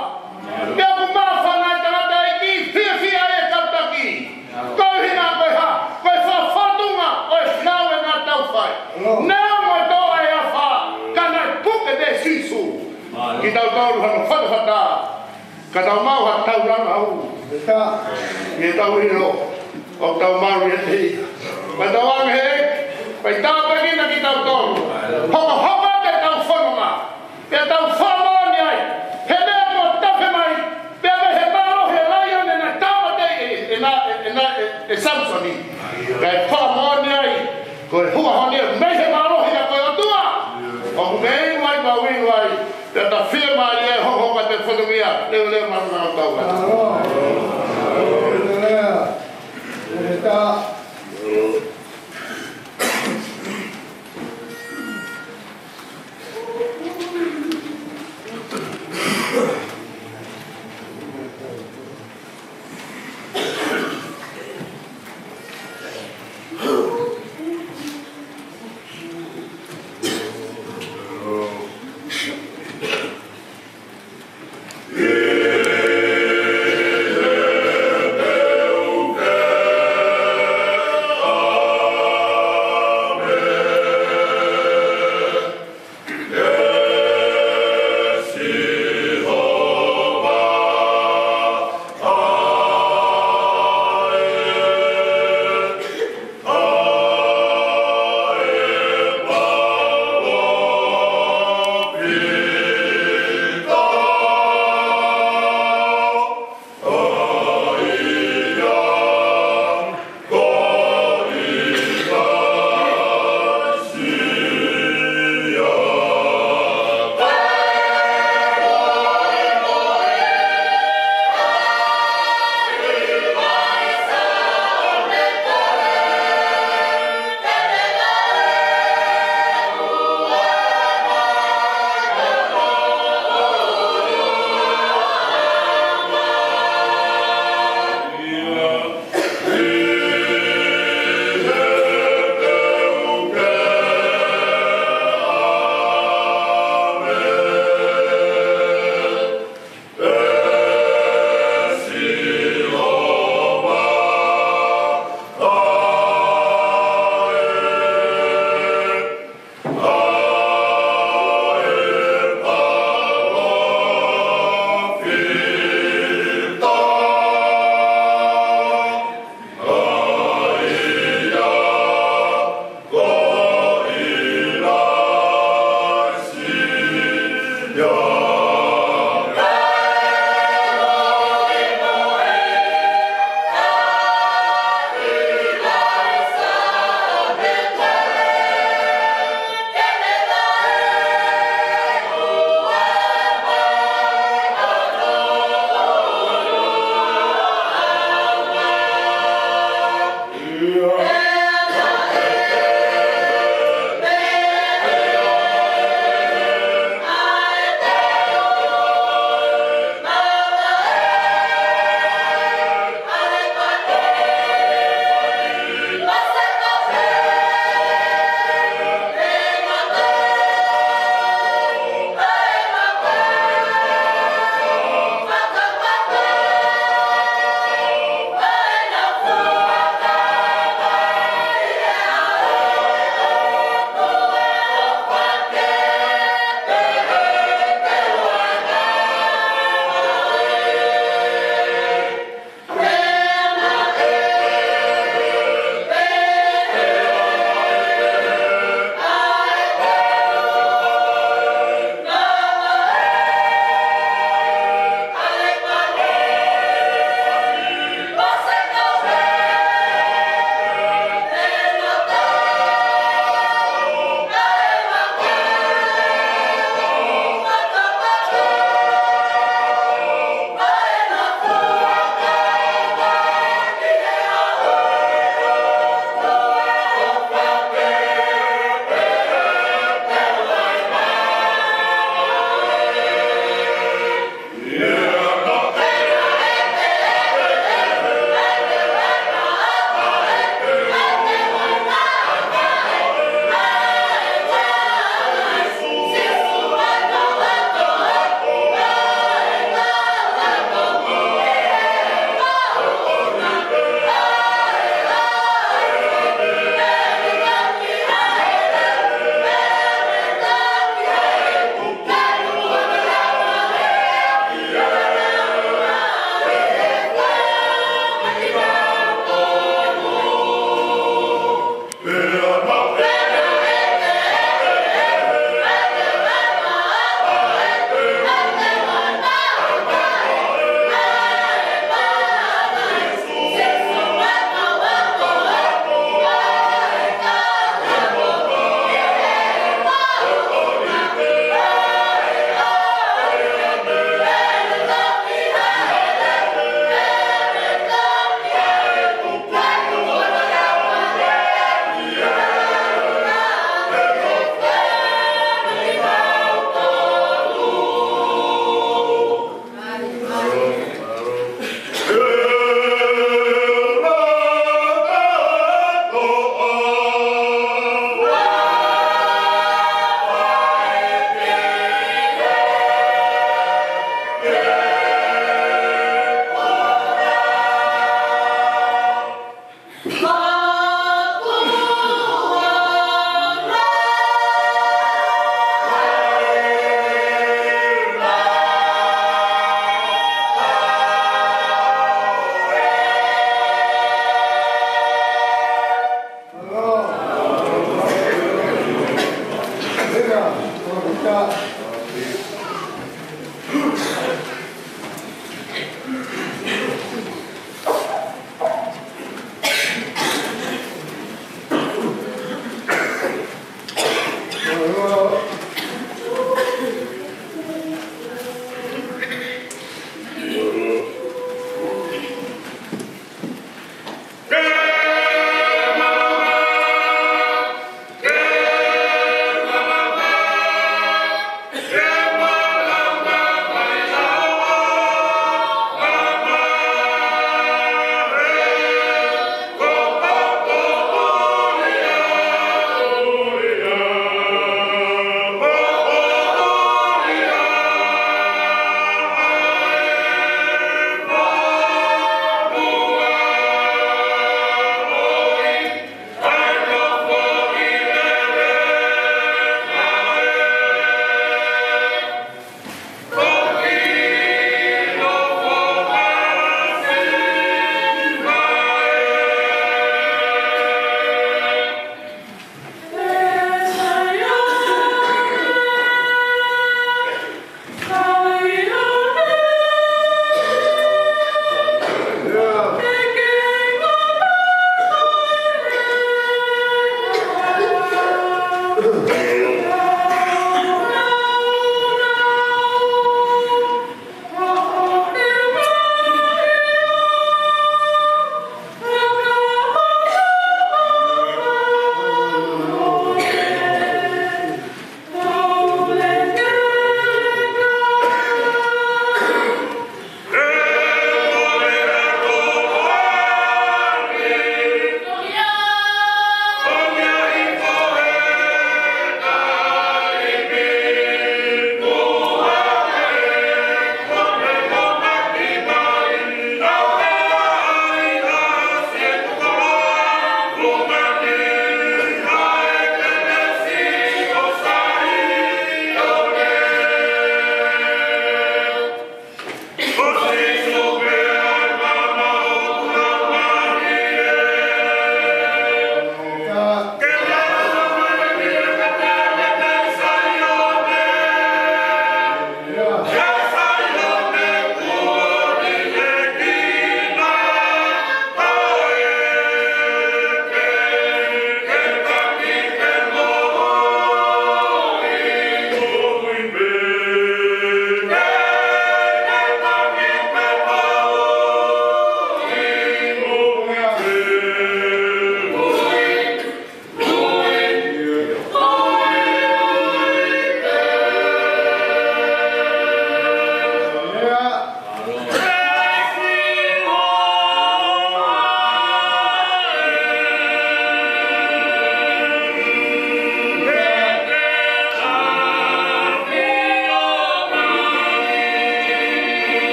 Pea ʻoku māfana e tangataʻeiki, fiefia e kau taki. Ko e ʻuhinga ko e hā, ko e fafatunga ʻo e finau ʻe ngata ʻetau fai. Neongo e toʻa e afa, ka naʻe puke pē Sīsū kitautolu hano fatafata. Ka tau maʻu ha taulanga ʻaʻau. ʻI heʻetau ʻilo ʻoku tau malu ʻiate ia. Ka tau ange he, pea tāpuekina kitautolu. Hokohoko atu ʻetau fononga. Pea tau fakamoʻoni ai, he meʻa kuo tafe mai, pea mei he mālohi ʻo e laione naʻe tāmateʻi ʻe, ʻe, ʻe, ʻe, ʻe Samisoni. Kae fakamoʻoni ai, ko e huafa ni mei he mālohi ʻa e ʻOtua. ʻOku mei inu ai, mau inu ai, pea ta fiemālie ai hokohoko atu e fatongia, leveleva mālō ʻetau tau ai.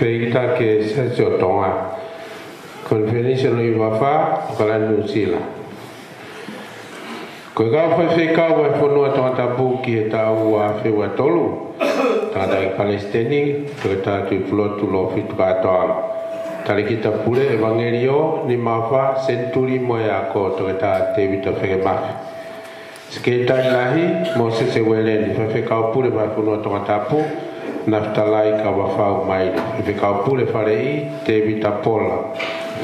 Peikitā ki he Siasi ʻo Tonga. Konifelenisi ʻo e Nonouivafa, ʻAokalani, Nuʻusila. Ko e kau faifekau ʻa e fonua Tongatapu ki he taʻu ua afe ua tolu. Tangataʻeiki Palesiteni, Toketā Tuʻipulotu Lōfitu Kātoa. Talēkita Pule, ʻEvangeliō, Nimafa, Senituli mo e Ako, Toketā Tēvita Fekemafi. Sekelitali Lahi, Mōsese Ueleni. Faifekau Pule Vahefonua Tongatapu, Nafitalai Kauvafau Maile. Faifekau Pule Faleʻi, Tēvita Pola.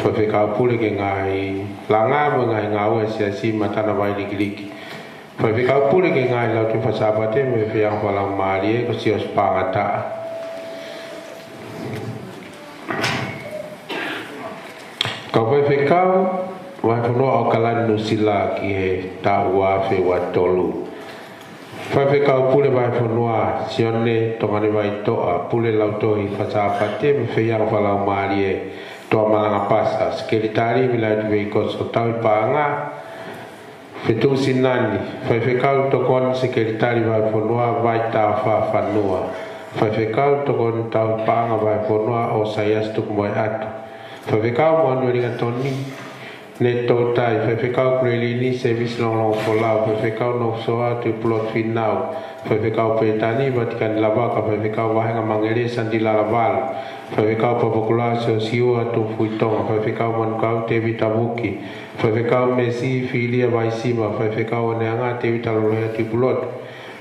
Faifekau Pule ki he ngaahi langa mo e ngaahi ngāue ʻa e Siasi, Matanavai Likiliki. Faifekau Pule ki he ngaahi lautohi fakaSāpate mo e faiako fakalaumālie, ko Siosi Pangataʻa. Kau faifekau Vahefonua ʻAokalani, Nuʻusila ki he taʻu ua afe ua tolu. Faifekau Pule Vahefonua, Sione Tonganivaitoʻa, Pule Lautohi fakaSāpate mo e faiako fakalaumālie, Toa Malanga Pasa. Sekelitali, Milaiti Veikoso. Tauhi paʻanga, Fetuʻu Sinani. Faifekau Tokoni Sekelitali Vahefonua, Vaita Fafanua. Faifekau Tokoni Tauhi Paʻanga Vahefonua, ʻOsaiasi Tukumoeʻatu. Faifekau Manuelingatoni Netoutai. Faifekau Kulelini Sēmisi Longolongofolau. Faifekau Nofosoa Tuʻipulotu Fīnau. Faifekau Pētani Vatikani Lavaka. Faifekau Vahenga Mangele Sandila Lavalu. Faifekau Papakura Siosiua Tufuitonga. Faifekau Manukau Tēvita Vuki. Faifekau Mesi Filia Vaisima. Faifekau Oneanga Tēvita Lolohea Tuʻipulotu.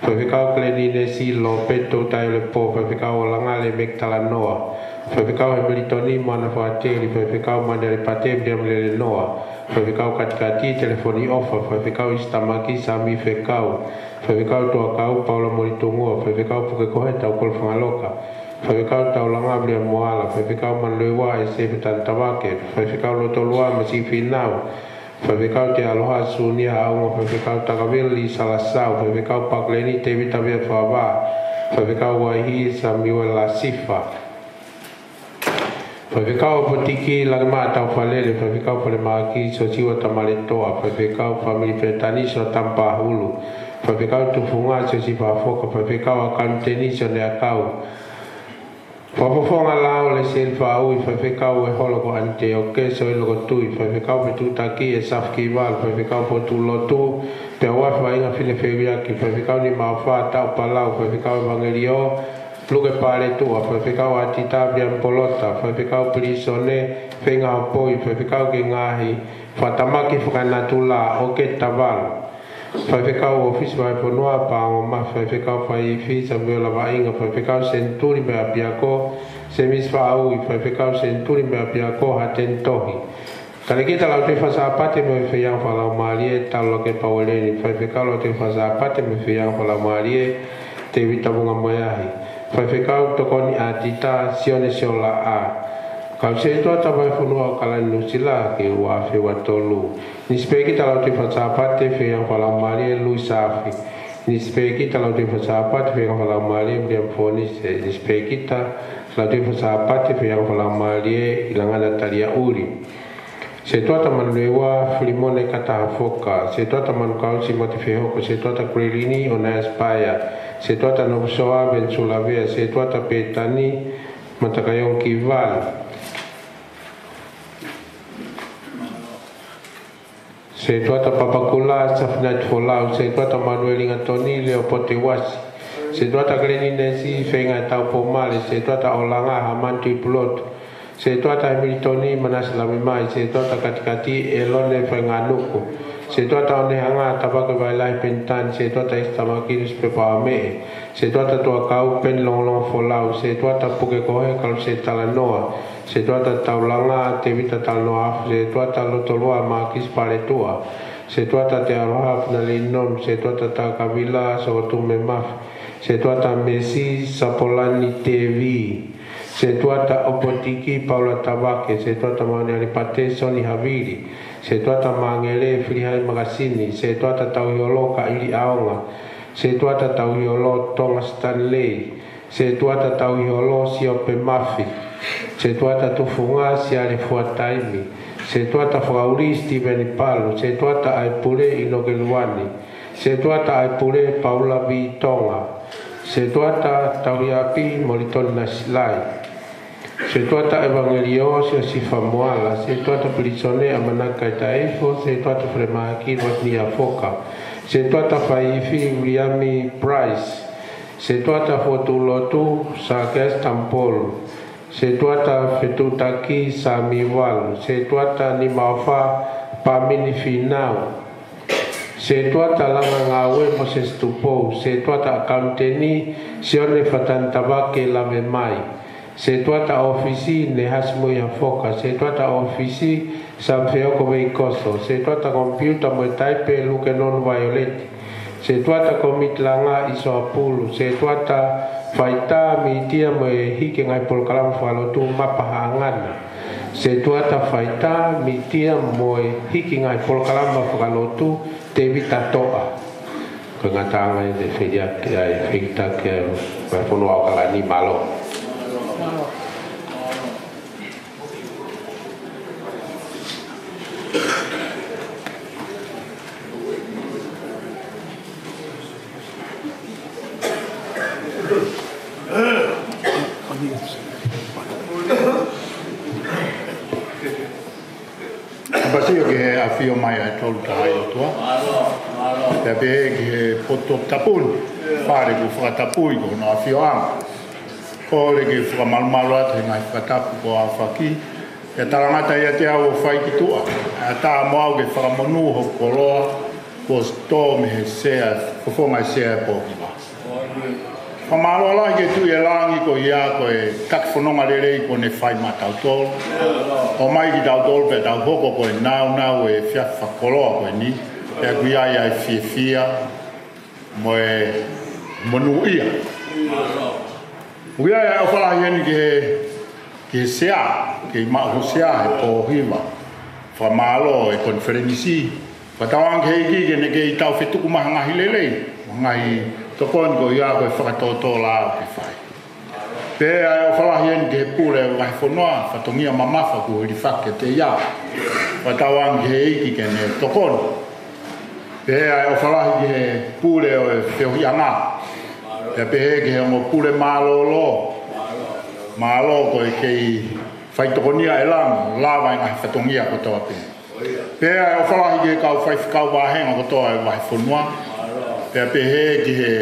Faifekau Keleninesi Lopeti Toutai Lepo. Faifekau Olanga Lemeki Talanoa. Faifekau Hemilitoni Moana Fakateli. Faifekau Manuele Pate Viliami Lelenoa. Faifekau Katikati Telefoni ʻOfa. Faifekau ʻIsitamaki Sami Fekau. Faifekau Tuakau Paula Molitungua. Faifekau Pukekohe Taukolo Fangaloka. Faifekau Taulanga Viliami Moala. Faifekau Manulewa ʻEse Fetani Tavake. Faifekau Lotolua Masi Fīnau. Faifekau Te Aloha Sunia Haʻaunga. Faifekau Takaveli Salasau. Faifekau Pakuleni Tēvita Vea Fava. Faifekau Vaihi Samiuela Sifa. Faifekau ʻOpotiki Lakimaʻa Taufalele. Faifekau Falemaki Siosiua Tamaletoa. Faifekau Famili Pētani Siotama Pahulu. Faifekau Tufunga Siosifa Foka. Faifekau ʻAkaniteni Sione ʻAkau. Fakafofonga Lao Lesieli Faʻui. Faifekau ʻEholo ko ʻAniteoke Soilo ko Tui. Faifekau Fetuʻutaki ʻEsafu Kivalu. Faifekau Potulotu Peauafi Vainga Fine Feuiaki. Faifekau Nimaofa Taʻu Palau. Faifekau ʻEvangeliō Luke Paletuʻa. Faifekau ʻAtita Viliami Polota. Faifekau Pilisone Feinga Hopoi. Faifekau ki he ngaahi fakatamaki fakanatula, ʻOketi Tavalu. Faifekau ʻŌfisi Vahefonua Paongo Mafi. Faifekau Faifi Samuela Vainga. Faifekau Senituli mo e ʻApiako Sēmisi Faʻui. Faifekau Senituli mo e ʻApiako Hateni Tohi. Talēkita Lautohi fakaSāpate mo e faiako fakalaumālie, Talulake Paueleni. Faifekau Lautohi fakaSāpate mo e faiako fakalaumālie, Tēvita Vunga Moeahi. Faifekau Tokoni ʻAtita Sione Siolaʻa. Kau Setuata Vahefonua ʻAokalani, Nuʻusila ki he ua afe ua tolu. Nisipēkita Lautohi fakaSāpate, faiako fakalaumālie, Luisa Afi. Nisipēkita Lautohi fakaSāpate, faiako fakalaumālie, Viliami Fonise. Nisipēkita Lautohi fakaSāpate, faiako fakalaumālie, ʻIlanga Natalia ʻUli. Setuata Manulewa Filimone Kataha Foka. Setuata Manukau Simote Fehoko. Setuata Kulelini ʻOnaiasi Paea. Setuata Nofosoa Venisula Vea. Setuata Pētani Matakaiongo Kivalu. Setuata Papakura Safinaiti Folau. Setuata Manuelingatoni Leopote Uasi. Setuata Keleninesi Feinga Taupomale. Setuata Olanga Hamani Tuʻipulotu. Setuata Hemilitoni Manase Lamimai. Setuata Katikati ʻElone Fainganuku. Setuata Oneanga Tavake Vailahi Penitani. Setuata ʻIsitamaki Nusipepa Ame. Setuata Tuakau Peni Longolongo Folau. Setuata Pukekohe Kaluse Talanoa. Setuata Taulanga Tēvita Talanoa Afu. Setuata Lotolua Makisi Paletuʻa. Setuata Te Aloha Finalei Nonu. Setuata Takavila Sokotume Mafi. Setuata Mesi Sapolani Tevi. Setuata ʻOpotiki Paula Tavake. Setuata Manueali Pate Soni Havili. Setuata Mangele Filihai Makasini. Setuata Tauhiholo Kaʻili ʻAonga. Setuata Tauhiholo Tonga Stanley. Setuata Tauhiholo Siope Mafi. Setuata Tufunga Siale Fuataimi. Setuata Fakauli Sitiveni Palu. Setuata ʻAi Pule ʻInoke Luani. Setuata ʻAi Pule Paula Vitonga. Setuata Tauhiapi Molitoni Nasilai. Setuata ʻEvangelio Siosifa Moala, Setuata Pilisone ʻAmanaki Kaitaifo, Setuata Felemahaki Vatinia Foka, Setuata Faifi Viliami Price, Setuata Fotulotu Sakes Tampolu, Setuata Fetuʻutaki Sami Valu, Setuata Nimaofa Pamini Finau, Setuata Langa Ngāue Moses Tupou, Setuata Akauniteni Sione Fatanitavake Lavemai, Setuata ʻŌfisi Nehasi Muiha Foka, Setuata ʻŌfisi Samfeoko Veikoso, Setuata Komipiuta mo e Taipe Luke Nonu Vaioleti, Setuata Komiti Langa ʻIsoapulu, Setuata Faitā Mitia mo e Hiki Ngaahi Polokalama Fakalotu Mapa Haʻangana, Setuata Faitā Mitia mo e Hiki Ngaahi Polokalama Fakalotu Tevita Toʻa. Ko e ngataʻanga ʻeni ʻe feliaki ai, fekitaki ai, ʻa e fonua ʻo ʻAokalani. Mālō. Kapau ʻoku ʻi ai ha ʻafio mai ʻa e Tolu Tahaʻi ʻOtua, pea pehē ki he potu tapu ni, fale kuo fakatapui ko hono ʻafioʻanga. Kole ke fakamalumalu atu he ngaahi fakatapu kuo aofaki, pea talangata ʻiate au ʻo fai ki tuʻa, ʻatā mo au ke fakamonū hoku koloa kuo tō mei he sea, fofonga e sea ʻo e pōhiva. Fakamālō lahi ki he Tuʻi ʻo Langi koeʻuhi ko e taki fononga lelei kuo ne fai maʻatautolu, ʻo ʻomai kitautolu pea tau hoko ko e nāunau ʻo e efiafi fakakoloa ko eni, pea ʻoku ʻi ai ʻa e fiefia mo e monūʻia. ʻOku ʻi ai ʻa e ʻofa lahi ʻeni ki he, ki he sea, kei maʻu hoʻo sea he pōhiva. Fakamālō e konifelenisi. Fakatauange ki he ʻEiki ke ne kei tau fetuku mai ha ngaahi lelei, ha ngaahi tokoni koeʻuhi ko e fakatōtō lao ke fai. Pea ʻoku ʻi ai ʻa e ʻofa lahi ʻeni ki he pule vahefonua, fatongia mamafa kuo hilifaki kiate ia. Fakatauange ki he ʻEiki ke ne tokoni. Pea ʻoku ʻi ai ʻa e ʻofa lahi ki he pule ʻo e feohiʻanga. Pea pehē ki he ongo pule mālōlō. Mālō ko e kei faitokonia ʻe Langi, lava e ngaahi fatongia kotoa pē. Pea ʻoku ʻi ai ʻa e ʻofa lahi ki he kau faifekau vāhenga kotoa ʻo e vahefonua. Pea pehē ki he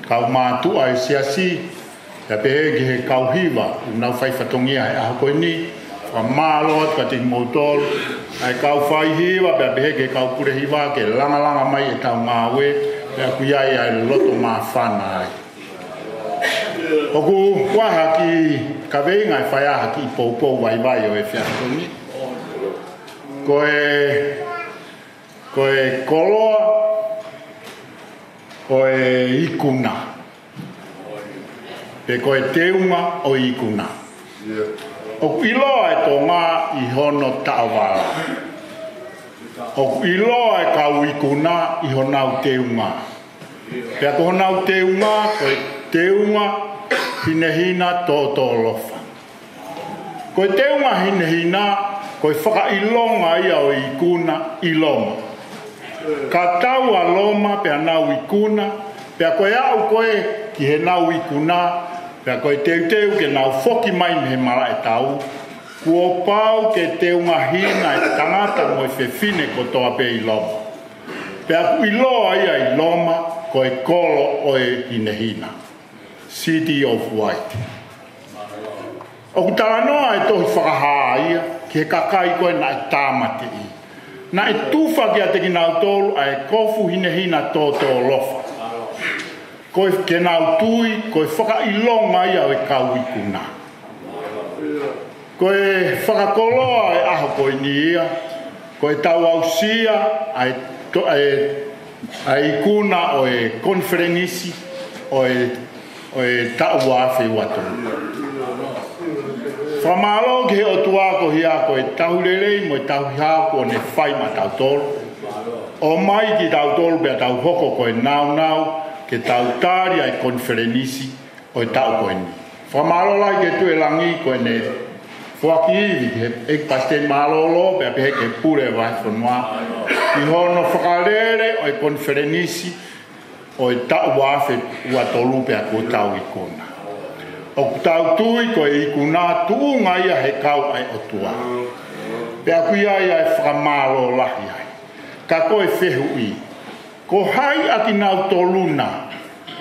kau mātuʻa ʻo e siasi. Pea pehē ki he kau hiva ʻoku nau fai fatongia he ʻaho ko eni. Fakamālō atu kiate kimoutolu, ʻa e kau fai hiva, pea pehē ki he kau pule hiva, ke langalanga mai ʻetau ngāue, pea ʻoku ʻi ai ʻa e loto māfana ai. ʻOku ʻi ai ha kiʻi kaveinga ʻe fai ai ha kiʻi poupou vaivai ʻo e efiafi ni. Ko e, ko e koloa ʻo e ikuna, pe ko e teunga ʻo e ikuna. ʻOku ʻiloa e Tonga ʻi hono taʻovala. ʻOku ʻiloa e kau ikuna ʻi honau teunga. Pea ko honau teunga, ko e teunga hinehina tōtōlofa. Ko e teunga hinehina, ko e fakaʻilonga ia ʻo e ikuna ʻi Loma. Ka tau ʻa Loma pea nau ikuna, pea ko e aʻu ko ē ki heʻenau ikuna, pea ko e teuteu ke nau foki mai mei he malaʻe tau, kuo pau ke teunga hina e tangata mo e fefine kotoa pē ʻi Loma. Pea ʻoku ʻiloa ia ʻi Loma ko e kolo ʻo e hinehina. City of White. ʻOku talanoa e tohi Fakahā ia ki he kakai ko ē naʻe tāmateʻi. Naʻe tufa kiate kinautolu ʻa e kofu hinehina tōtōlofa. Ko e ke nau tui, ko e fakaʻilonga ia ʻo e kau ikuna. Ko e fakakoloa e ʻaho ko eni ia, ko e tau aʻusia ʻa e to-, ʻa e, ʻa e ikuna ʻo e konifelenisi ʻo e, ʻo e taʻu ua afe ua tolu. Fakamālō ki he ʻOtua koeʻuhi ko e tauhi lelei mo e tauhi hao kuo ne fai maʻatautolu. ʻOmai kitautolu pea tau hoko ko e nāunau ke tau tali ʻa e konifelenisi ʻo e taʻu ko eni. Fakamālō lahi ki he Tuʻi ʻo Langi ko ʻene foaki ivi ki he ʻEiki Palesiteni Mālōlō, pea pehē ki he pule vahefonua, ʻi hono fakalele ʻo e konifelenisi ʻo e taʻu ua afe ua tolu pea kuo tau ikuna. ʻOku tau tui ko e ikuna tuʻunga ia he kau ʻa e ʻOtua. Pea ʻoku ʻi ai ʻa e fakamālō lahi ai. Ka ko e fehuʻi, ko hai ʻa kinautolu na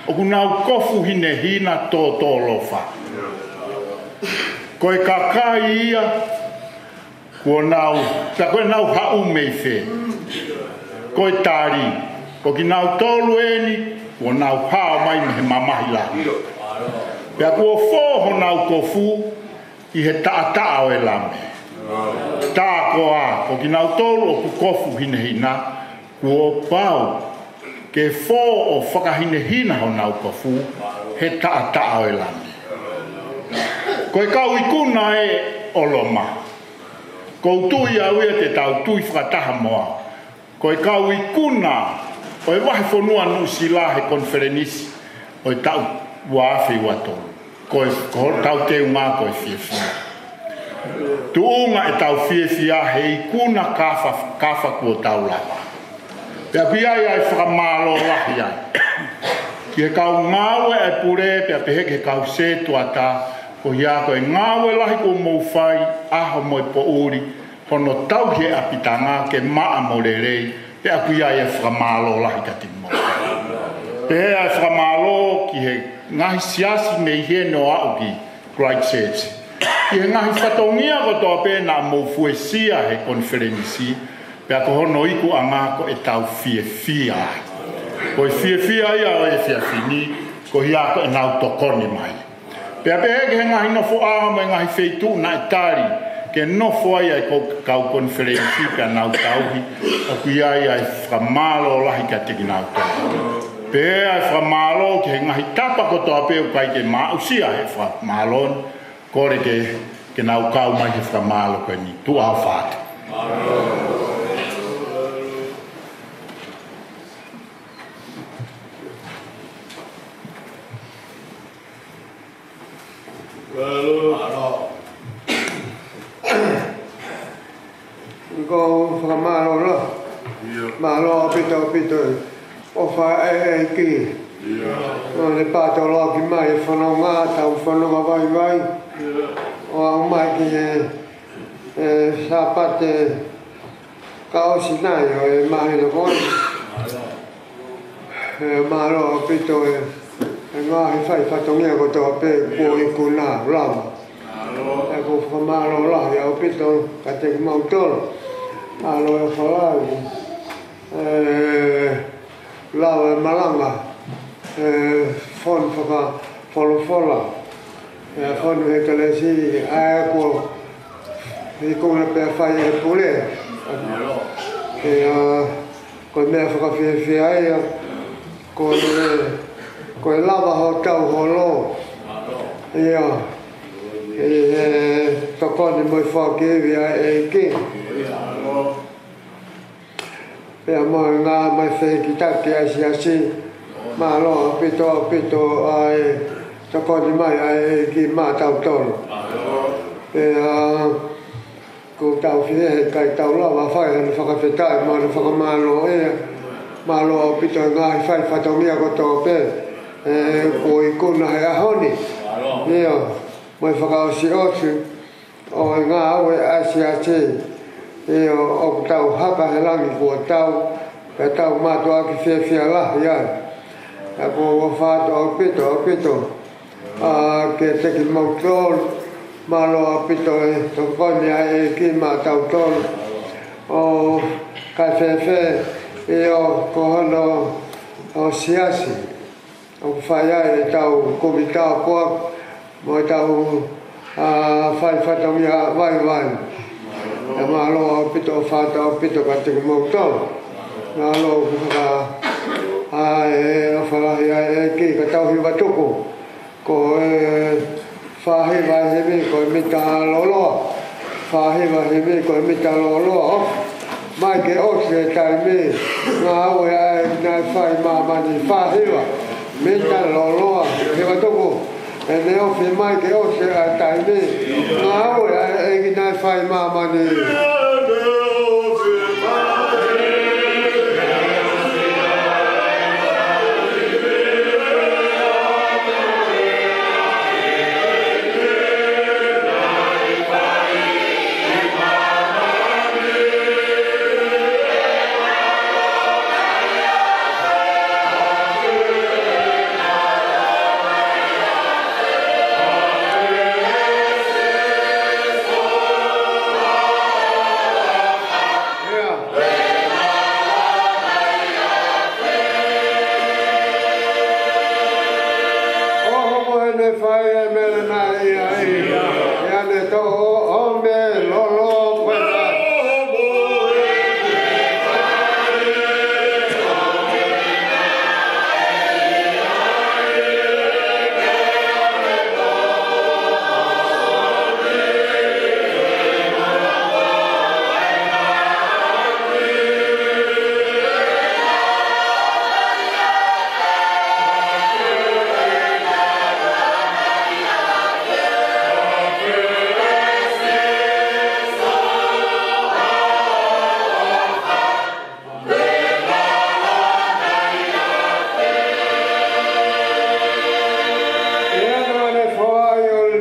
ʻoku nau kofu hinehina tōtōlofa? Ko e kakai ia kuo nau, pea ko ʻenau haʻu mei fē? Ko e tali, ko kinautolu eni kuo nau hao mai mei he mamahi lahi. Pea kuo fō honau kofu ʻi he taʻataʻa ʻo e Lami. Tā koā, ko kinautolu ʻoku kofu hinehina, kuo pau ke fō ʻo fakahinehina honau kofu he taʻataʻa ʻo e Lami. Ko e kau ikuna ē ʻo Loma, ʻoku ou tui au ia te tau tui fakataha mo au. Ko e kau ikuna ʻo e vahefonua Nuʻusila he konifelenisi ʻo e taʻu ua afe ua tolu. Ko e, ko hotau teunga ko e fiefia. Tuʻunga ʻetau fiefia he ikuna kafa, kafa kuo tau lava. Pea ʻoku ʻi ai ʻa e fakamālō lahi ai ki he kau ngāue ʻa e pule, pea pehē ki he kau sētuata, ko ia ko e ngāue lahi kuo mou fai ʻaho mo e poʻuli, hono tauhi e ʻapitanga ke maʻa mo lelei, pea ʻoku ʻi ai e fakamālō lahi kiate kimoutolu. Pea ʻa e fakamālō ki he ngaahi siasi mei heni ʻo aʻu ki Christchurch. Ki he ngaahi fatongia kotoa pē naʻa mou fuesia he konifelenisi, pea ko hono ikuʻanga ko ʻetau fiefia ai. Ko e fiefia ia ʻo e efiafi ni, ko ia ko ʻenau tokoni mai. Pea pehē ki he ngaahi nofoʻanga mo e ngaahi feituʻu naʻe tali ke nofo ai ʻa e ko-, kau konifelenisi pea nau tauhi, ʻoku ʻi ai ʻa e fakamālō lahi kiate kinautolu. Pea ʻa e fakamālō ki he ngaahi tapa kotoa pē ʻoku ʻikai ke ma aʻusia he fakamālō ni, kole ke, ke nau kau mai he fakamālō ko eni. Tuʻa ʻofa atu. Ko e fakamālō lahi. Mālō ʻaupito, ʻaupito e ʻofa ʻa e ʻEiki. Ko ʻene pātoloaki mai e fononga, tau fononga vaivai. ʻO aʻu mai ki he, e, Sāpate kuo ʻosi nai ʻo e māhina ko eni. E, mālō ʻaupito e, e ngaahi fai fatongia kotoa pē kuo ikuna lava. E, ko e fakamālō lahi ʻaupito kiate kimoutolu. Mālō e ʻofa lahi. E, lau e malanga, e, fonu fakafolofola, e, fonu he kelesi, ʻa ia kuo ikuna pea fai ʻe he pule. E, a, ko e meʻa fakafiefia ia, ko e, ko e lava hotau holo. Ia, ʻi he tokoni mo e foaki ivi ʻa e ʻEiki. Pea mo e ngaahi mai fehikitaki ʻa e siasi, mālō ʻaupito, ʻaupito ʻa e tokoni mai ʻa e ʻEiki maʻatautolu. Pea ko ʻetau fie he ʻikai tau lava fai hano fakafetaʻi mo hano fakamālō ia. Mālō ʻaupito e ngaahi fai fatongia kotoa pē, e, kuo ikuna he ʻaho ni. Ia, mo e fakaʻosiʻosi ʻo e ngāue ʻa e siasi, ʻio, ʻoku tau haka he langi kuo tau, pea tau mātuʻaki fiefia lahi ai. Pea ko e ʻofa atu ʻaupito, ʻaupito, a, kiate kimoutolu, mālō ʻaupito e tokoni ʻa e ʻEiki maʻatautolu. ʻO ka fēfē, ʻio, ko hono, ʻo siasi ʻoku fai ai ʻetau kumi tāpuaki mo ʻetau, a, fai fatongia vaivai. E mālō ʻaupito, ʻofa atu ʻaupito kiate kimoutolu. Mālō ʻoku faka-, a, e ʻofa lahi ʻa e ʻEiki ka tau hiva tuku. Ko e fā hiva himi ko e mita lōloa. Fā hiva himi ko e mita lōloa. Mai ke ʻosi e taimi, ngāue ʻa e naʻe fai māmani. Fā hiva, mita lōloa, hiva tuku. ʻEne ofi mai ke ʻosi e taimi, ngāue ʻa e naʻe fai māmani.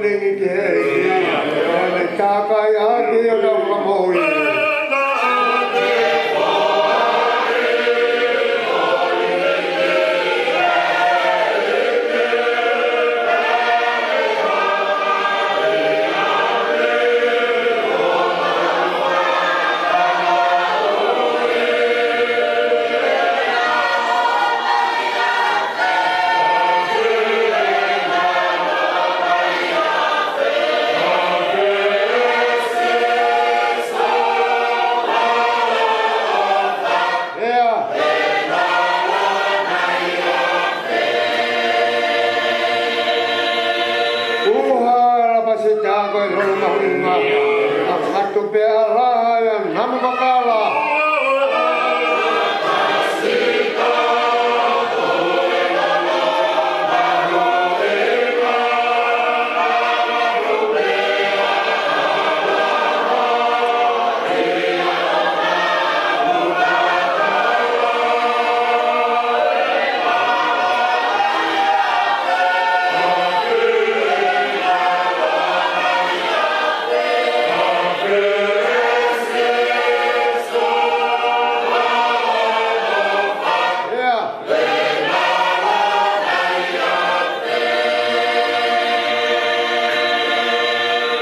Eni ke he eni, ʻa e tākai ʻaki ʻo tau fakamoʻui. ʻEa. ʻUha la pasita ko e lolo mahuʻinga. ʻA katu pē ʻa la ia namu kakala.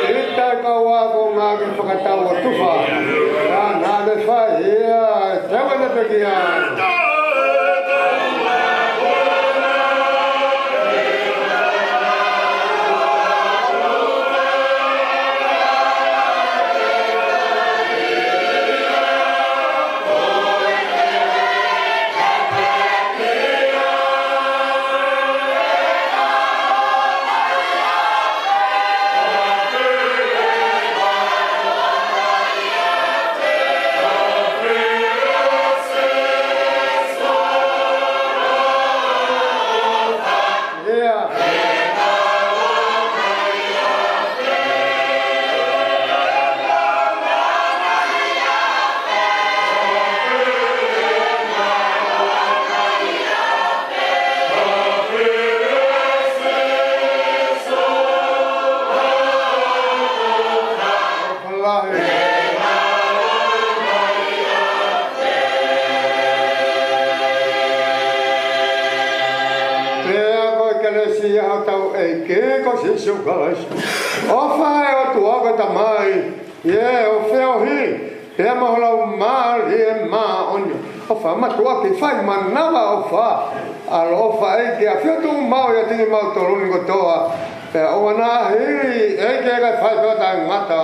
ʻIkai kau ako ngā ke fakatau ʻo tufa. Ka naʻa ne fai ia, te wena pekia. Pea ko e kelesi ʻa hotau ʻEiki ko Sīsū Kalaisi, ʻofa ʻa e ʻOtua ko e Tamai, ʻa e feohi pea mo e Laumālie Māʻoniʻoni, ʻofa mātuʻaki, fai manavaʻofa. ʻAloʻofa ʻEiki, ʻafio tuʻu maʻu ʻiate kimautolu ni kotoa, pea ʻoua naʻa hili, ʻEiki, kae fai pē ʻo taʻengata.